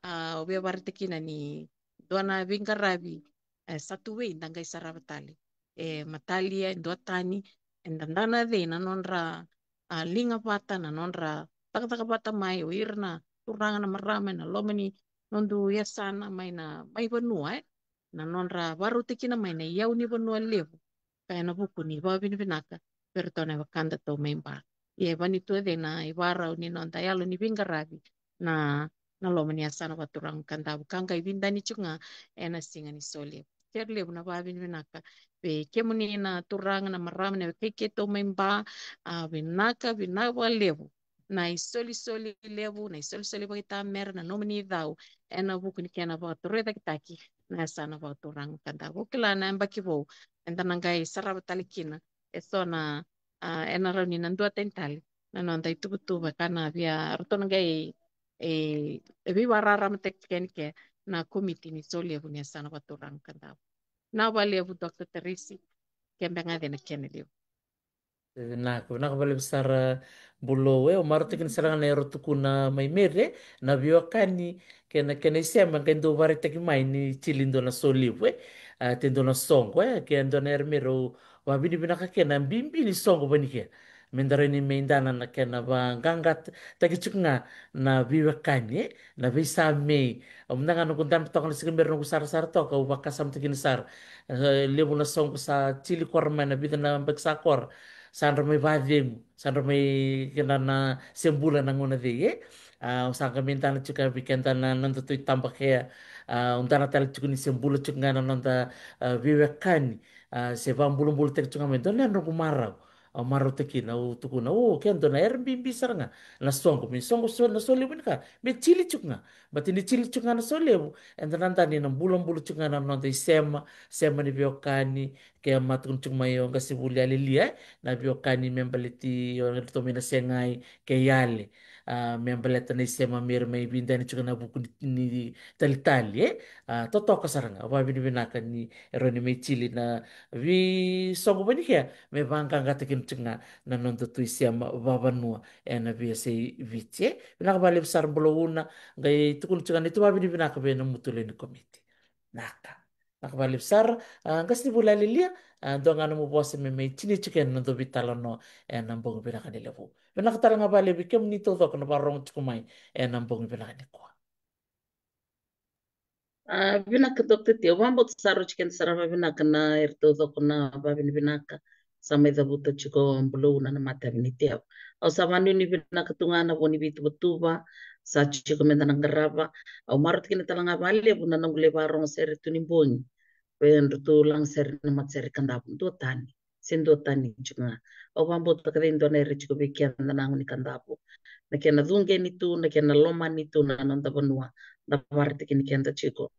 a, au via vakaraitaka kina ni dua na veiqaravi, e, sa tu vei, da qai sarava tale. E matalia, e duatani, e dadana cei na nodra, a, liga vata, na nodra cakacaka vata mai o ira na turaga, na marama ena loma ni noda yasana mai na, mai vanua, e. Na nodra vakarautaki kina mai na iyau ni vanua levu, ka ena vuku ni vakavinavinaka vei iratou na wekadatou mai Ba. Ia e vanitua cei na ivakarau ni noda yalo ni veiqaravi na, na loma ni yasana vakaturaga o Kadavu, ka qai vidani tiko ga ena siga ni solevu. Kere levu na vakavinavinaka vei kemuni na turaga, na marama, na wekai keitou mai Ba. A, vinaka, vinaka vakalevu na isolisoli levu, na isolisoli vakaitamera, na nomuni cau ena vuku ni kena vakatorocaketaki na yasana vakaturaga o Kadavu. Au kila na yabaki vou eda na qai sarava tale kina eso na, a, ena rawa ni na duatani tale na noda ituvatuva ka na via ratou na qai, e, e veivakararamataki kina ke na komiti ni solevu ni yasana vakaturaga o Kadavu. Vinaka vakalevu, Doctor Teresi, kebe ga cei na kena levu. Vinaka, vinaka vakalevu sara Bulou, e, au marautaka ni sara ga na ero tukuna mai Mere, na veiwekani kei na, kei na isema qai dau vakaraitaki mai ni tili dua na solevu, e, a, te dua na soqo, e, ke dua na ero Mere au vakavinavinaka kei na bibi ni soqo vanikea. Me da rai ni me dana na kena vaqaqataki tiko ga na veiwekani, e, na veisamei. Au mada ga noqu dabe toka na siga Mere noqu sarasara toka, au vakasamataki ni sara. E, levu na soqo sa tili kora mai na vica na baki sa kora. Sa dra mai vacegu, sa dra mai kena na se bula na gauna cei, e? A, au sa qai me dana tiko vei keda na noda tu i tabakea. A, au dana tale tiko ni se bula tiko ga na noda, a, veiwekani. A, se vabulabulataki tiko ga mai dua na noqu marau. Au marautaki na, au tukuna, o, ke dua na era bibi sara ga. Na soqo, me soqo so, na solevu ni ka. Me tili tiko ga. Bati ni tili tiko ga na solevu. Eda na dani na bulabula tiko ga na noda isema, sema ni veiwekani, ke a matukuni tiko mai o qasenivuli Alilia, e, na veiwekani me baleti o ratou mai Nasegai kei Yale. A, me baleta na isema Mere mai vidani tiko na vuku ni, ni talitali, e. A, totoka sara ga, au vakavinavinaka ni rawa ni mai tili na veisoqo vanikea, me vaqaqataki tiko ga na noda tu isema vavanua ena veiyasai Viti, e. Vinaka vakalevu sara Bulou na, qai tukuna tiko ga ni tu vakavinavinaka vei na mutu lewe ni komiti. Naka. Naka vakalevu sara, a, qasenivuli Alilia, a, dua ga nomu vosa me mai tinia tiko ena noda veitalanoa ena bogi vinaka ni levu. Vinaka tale ga vakalevu vei kemuni taucoko na vakarorogo tiko mai ena bogi vinaka nikua. A, vinaka Doctor T, au vakabauta sa rauti keda sara vakavinaka na era taucoko na vakavinavinaka sa mai cavuta tiko o Bulou na, na matavi ni tevoro. Au sa vakanuinui vinaka tu ga na vo ni veituvatuva sa tiko meda na qarava. Au marautaka kina tale ga vakalevu na noqu lai vakarorogo sere tu ni bogi, vei ratou lagasere na matasere Kadavu, duatani se duatani tiko ga. Au vakabauta ka cei dua na era tiko vei keda na yago ni Kadavu, na kena cuqeni tu, na kena lomani tu na noda vanua, da vakaraitaki ni keda tiko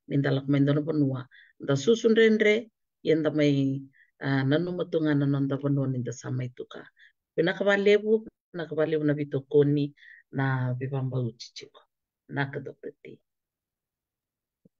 ni da lako mai dua na vanua, da susu dredre, ia da mai, a, nanuma tu ga na noda vanua ni da sa mai tu ka. Vinaka vakalevu, vinaka vakalevu na veitokoni, na veivakabauti tiko. Naka Doctor T.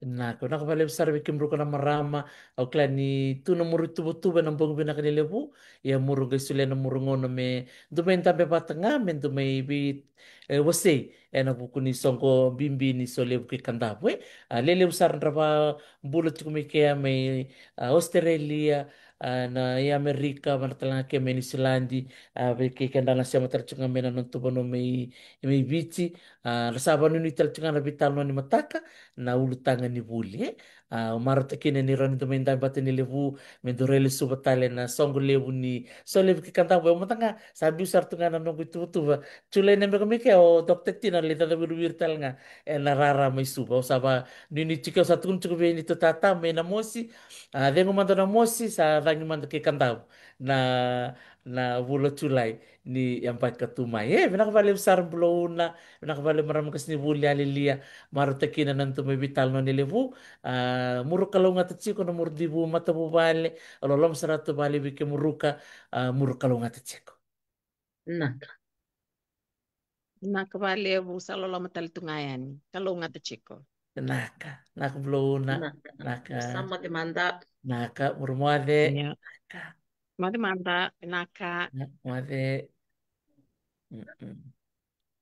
Naka, naka vakalevu sara vei kemudou na marama. Au kila ni tu na muru tuvatuva ena bogi vinaka ni levu. Ia muru qai solia na muru gauna me dou mai dabe vata ga, me dou mai vei, e, wasei ena vuku ni soqo bibi ni solevu kei Kadavu, e. A, lelevu sara dra vakabula tiko mai kea mai, a, Australia, a, na i Amerika, vata tale ga kea mai Niusiladi, a, vei kei keda na sema tale tiko ga mai na noda tu vanua mai, mai Viti. A, ra sa vakanuinui tale tiko ga na veitalanoa ni mataka, na ulutaga ni vuli, e. A, au marautaka kina ni rawa ni dou mai dabe vata ni levu, me dou rai lesuva tale na soqo levu ni solevu kei Kadavu. Au mada ga sa biu sara tu ga na noqu ituvatuva. Julai na beka mai kea o Doctor T na lai caca wiriwiri tale ga ena rara mai Suva. Au sa vakanuinui tiko, au sa tukuna tiko vei neitou tata mai Namosi. A, cegu mada Namosi, sa cagi mada kei Kadavu na, na vula o Julai ni yabaki ka tu mai. E, vinaka vakalevu sara Bulou na, vinaka vakalevu marama qasenivuli Alilia, marautaka kina na nodatou mai veitalanoa ni levu. A, muru kalougata tiko na muru divu matavuvale, au loloma sara tu vakalevu vei kemuru ka, a, muru kalougata tiko. Naka. Naka vakalevu, sa loloma tale tu ga yani. Kalougata tiko. Naka, naka Bulou na, naka. Naka. Sa moce mada. Naka, muru moce. Ia. Naka. Moce mada, naka. Na, moce. Mm-mm.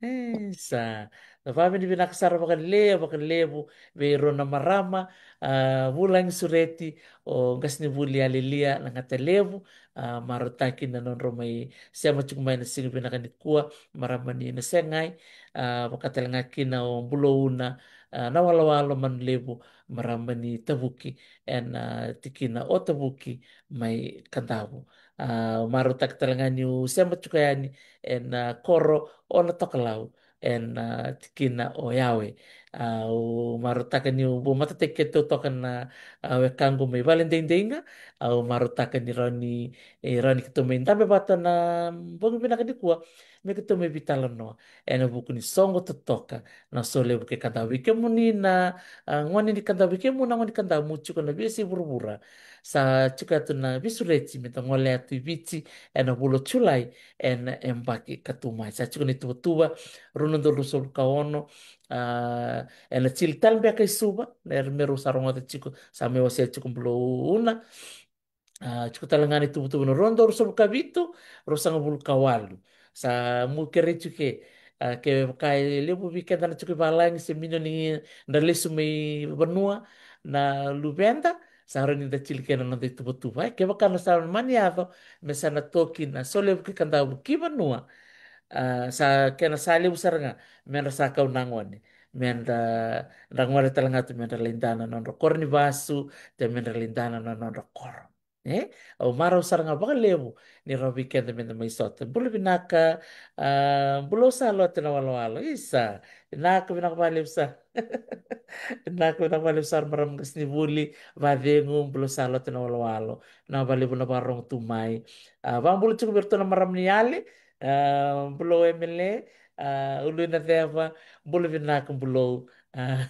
E, sa. Na vakavinavinaka sara vakalevu, vakalevu vei rau na marama, a, vulagi sureti, o qasenivuli Alilia Nagatalevu, a, marautaki na nodrau mai sema tiko mai na siga vinaka nikua, marama ni Nasegai, a, vaka tale ga kina o Bulou na, a, na walawalo Manulevu, marama ni Tavuki, ena, a, tikina o Tavuki mai Kadavu. A, marautaka tale ga niu sema tiko yani ena, a, koro o Natokalau, ena, a, tikina o Yawe. A, au marautaka niu bau matataki keitou toka na, a, wekaqu mai Valedeideiga. Au marautaka ni rawa ni, e, rawa ni keitou mai dabe vata na bogi vinaka nikua, me keitou mai veitalanoa ena vuku ni soqo totoka na solevu kei Kadavu. Vei kemuni na, a, gone ni Kadavu, vei kemuni na gone ni Kadavu mo tiko na veiyasai vuravura, sa tiko ya tu na veisureti me da gole ya tu i Viti ena vula o Julai ena yabaki ka tu mai. Sa tiko na ituvatuva rua na udolu ruasagavulu ka ono, a, ena tili tale beka i Suva, na era me rau sa rogoca tiko, sa mai wasea tiko Bulou na. A, tiko tale ga na ituvatuva na rua na udolu ruasagavulu ka vitu, ruasagavulu ka walu. Sa meu kerei tiko ke, a, kevaka e levu vei keda na tiko i valagi se mini ni da lesu mai vanua na luveda, sa rawa ni da tili kei na noda ituvatuva. E, kevaka na sa mani yaco me sa na toki na Solevu kei Kadavu ki vanua, a, sa kena sa levu sara ga me da sa kau na gone, me da, da gole tale ga tu me da lai dana na nodra koro ni vasu, te me da lai dana na nodra koro. E, au marau sara ga vakalevu ni rawa vei keda me da mai sota. Bula vinaka, a, bula, au sa lote na walowalo. Isa, vinaka, vinaka vakalevu sara. Vinaka, vinaka vakalevu sara, marama qasenivuli, vacegu, bula, au sa lote na walowalo. Vinaka vakalevu na vakarorogo tu mai. A, vakabula tiko vei iratou na marama ni yale, a, bula o Emele, a, Ulu i Naceva, bula vinaka, bula. A.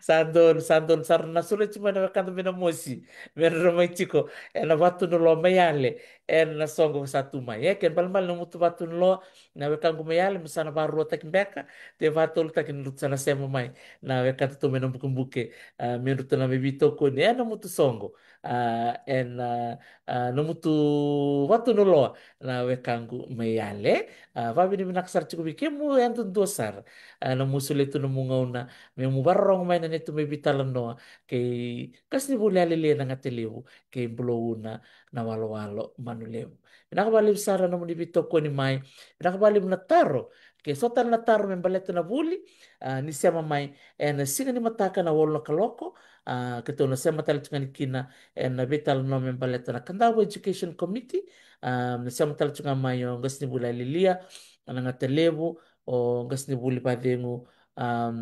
Sa donu, sa donu sara na sureti mai na wekada mai Namosi, me ra mai tiko ena vatu ni loa mai yale, ena soqo sa tu mai. E, kena ibalebale na mutu vatu ni loa na wekaqu mai yale, me sa na varuataki beka, te vatolutaki ni rutu sa na sema mai na wekada tu mai Nabukebuke, a, me rutu na mai veitokoni ena mutu soqo, a, ena, a, na mutu vatu ni loa na wekaqu mai yale. A, vakavinavinaka sara tiko vei kemu yadudua sara, a, na mu solia tu na mu gauna me mu vakarorogo mai na neitou mai veitalanoa kei qasenivuli Alilia Nagatalevu kei Bulouna Nawalowalo Manulevu. Vinaka vakalevu sara na nomuni veitokoni mai. Vinaka vakalevu na taro. Ke so tale na taro me baleta na vuli, a, ni sema mai ena siga ni mataka na walu na kaloko, a, keitou na sema tale tu ga ni kina ena veitalanoa me baleta na Kadavu Education Committee, a, na sema tale tu ga mai o qasenivuli Alilia Nagatalevu, o qasenivuli vacegu, a,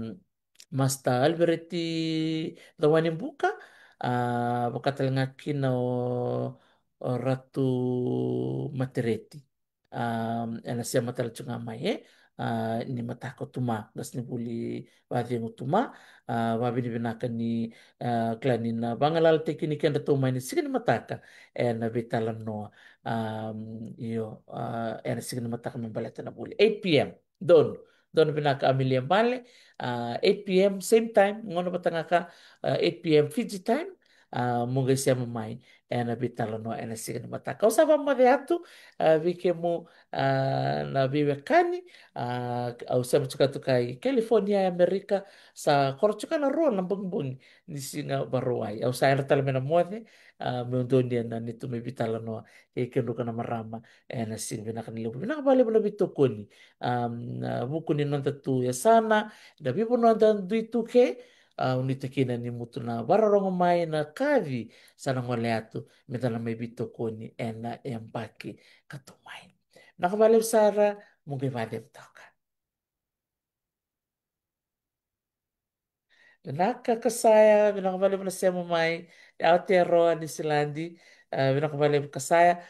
Master Alvereti Cawanibuka, a, vaka tale ga kina o, o Ratu Matereti. A, ena sema tale tu ga mai, e, a, ni mataka tu mai, qasenivuli vacegu tu mai, a, vakavinavinaka ni, a, kila ni na vagalalataki ni kedratou mai na siga ni mataka ena veitalanoa, a, io, a, ena siga ni mataka me baleta na vuli. Eight p.m. Donu, donu vinaka Amelia Bale, a, eight p.m. same time, gauna vata ga ka, a, eight p.m. Fiji time, a, mo qai sema mai ena veitalanoa ena siga ni mataka. Au sa vakamoce atu, a, vei kemu, a, na veiwekani, a, au sema tiko atu kai California e Amerika, sa koro tiko na rua na bogibogi ni siga Vakarauwai. Au sa yadra tale mai na moce, a, meu donuya na neitou mai veitalanoa kei kemudrau na marama ena siga. Vinaka ni levu, vinaka vakalevu na veitokoni. A, na vuku ni noda tu yasana, na veivanua da dui tu ke, a, au nuitaka ni mutu na vakarorogo mai na kaci sa na gole atu, me da na mai veitokoni ena yabaki ka tu mai. Vinaka vakalevu sara, mo qai vakacegu toka. Vinaka Kasaya, vinaka vakalevu na sema mai. Aotearoa, Niusiladi, a, vinaka vakalevu Kasaya.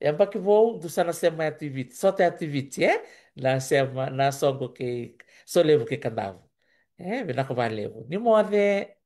Yabaki vou, dou sa na sema yatu i Viti, sota yatu i Viti, e? Na sema, na soqo kei Solevu kei Kadavu. E, vinaka vakalevu. Ni moce.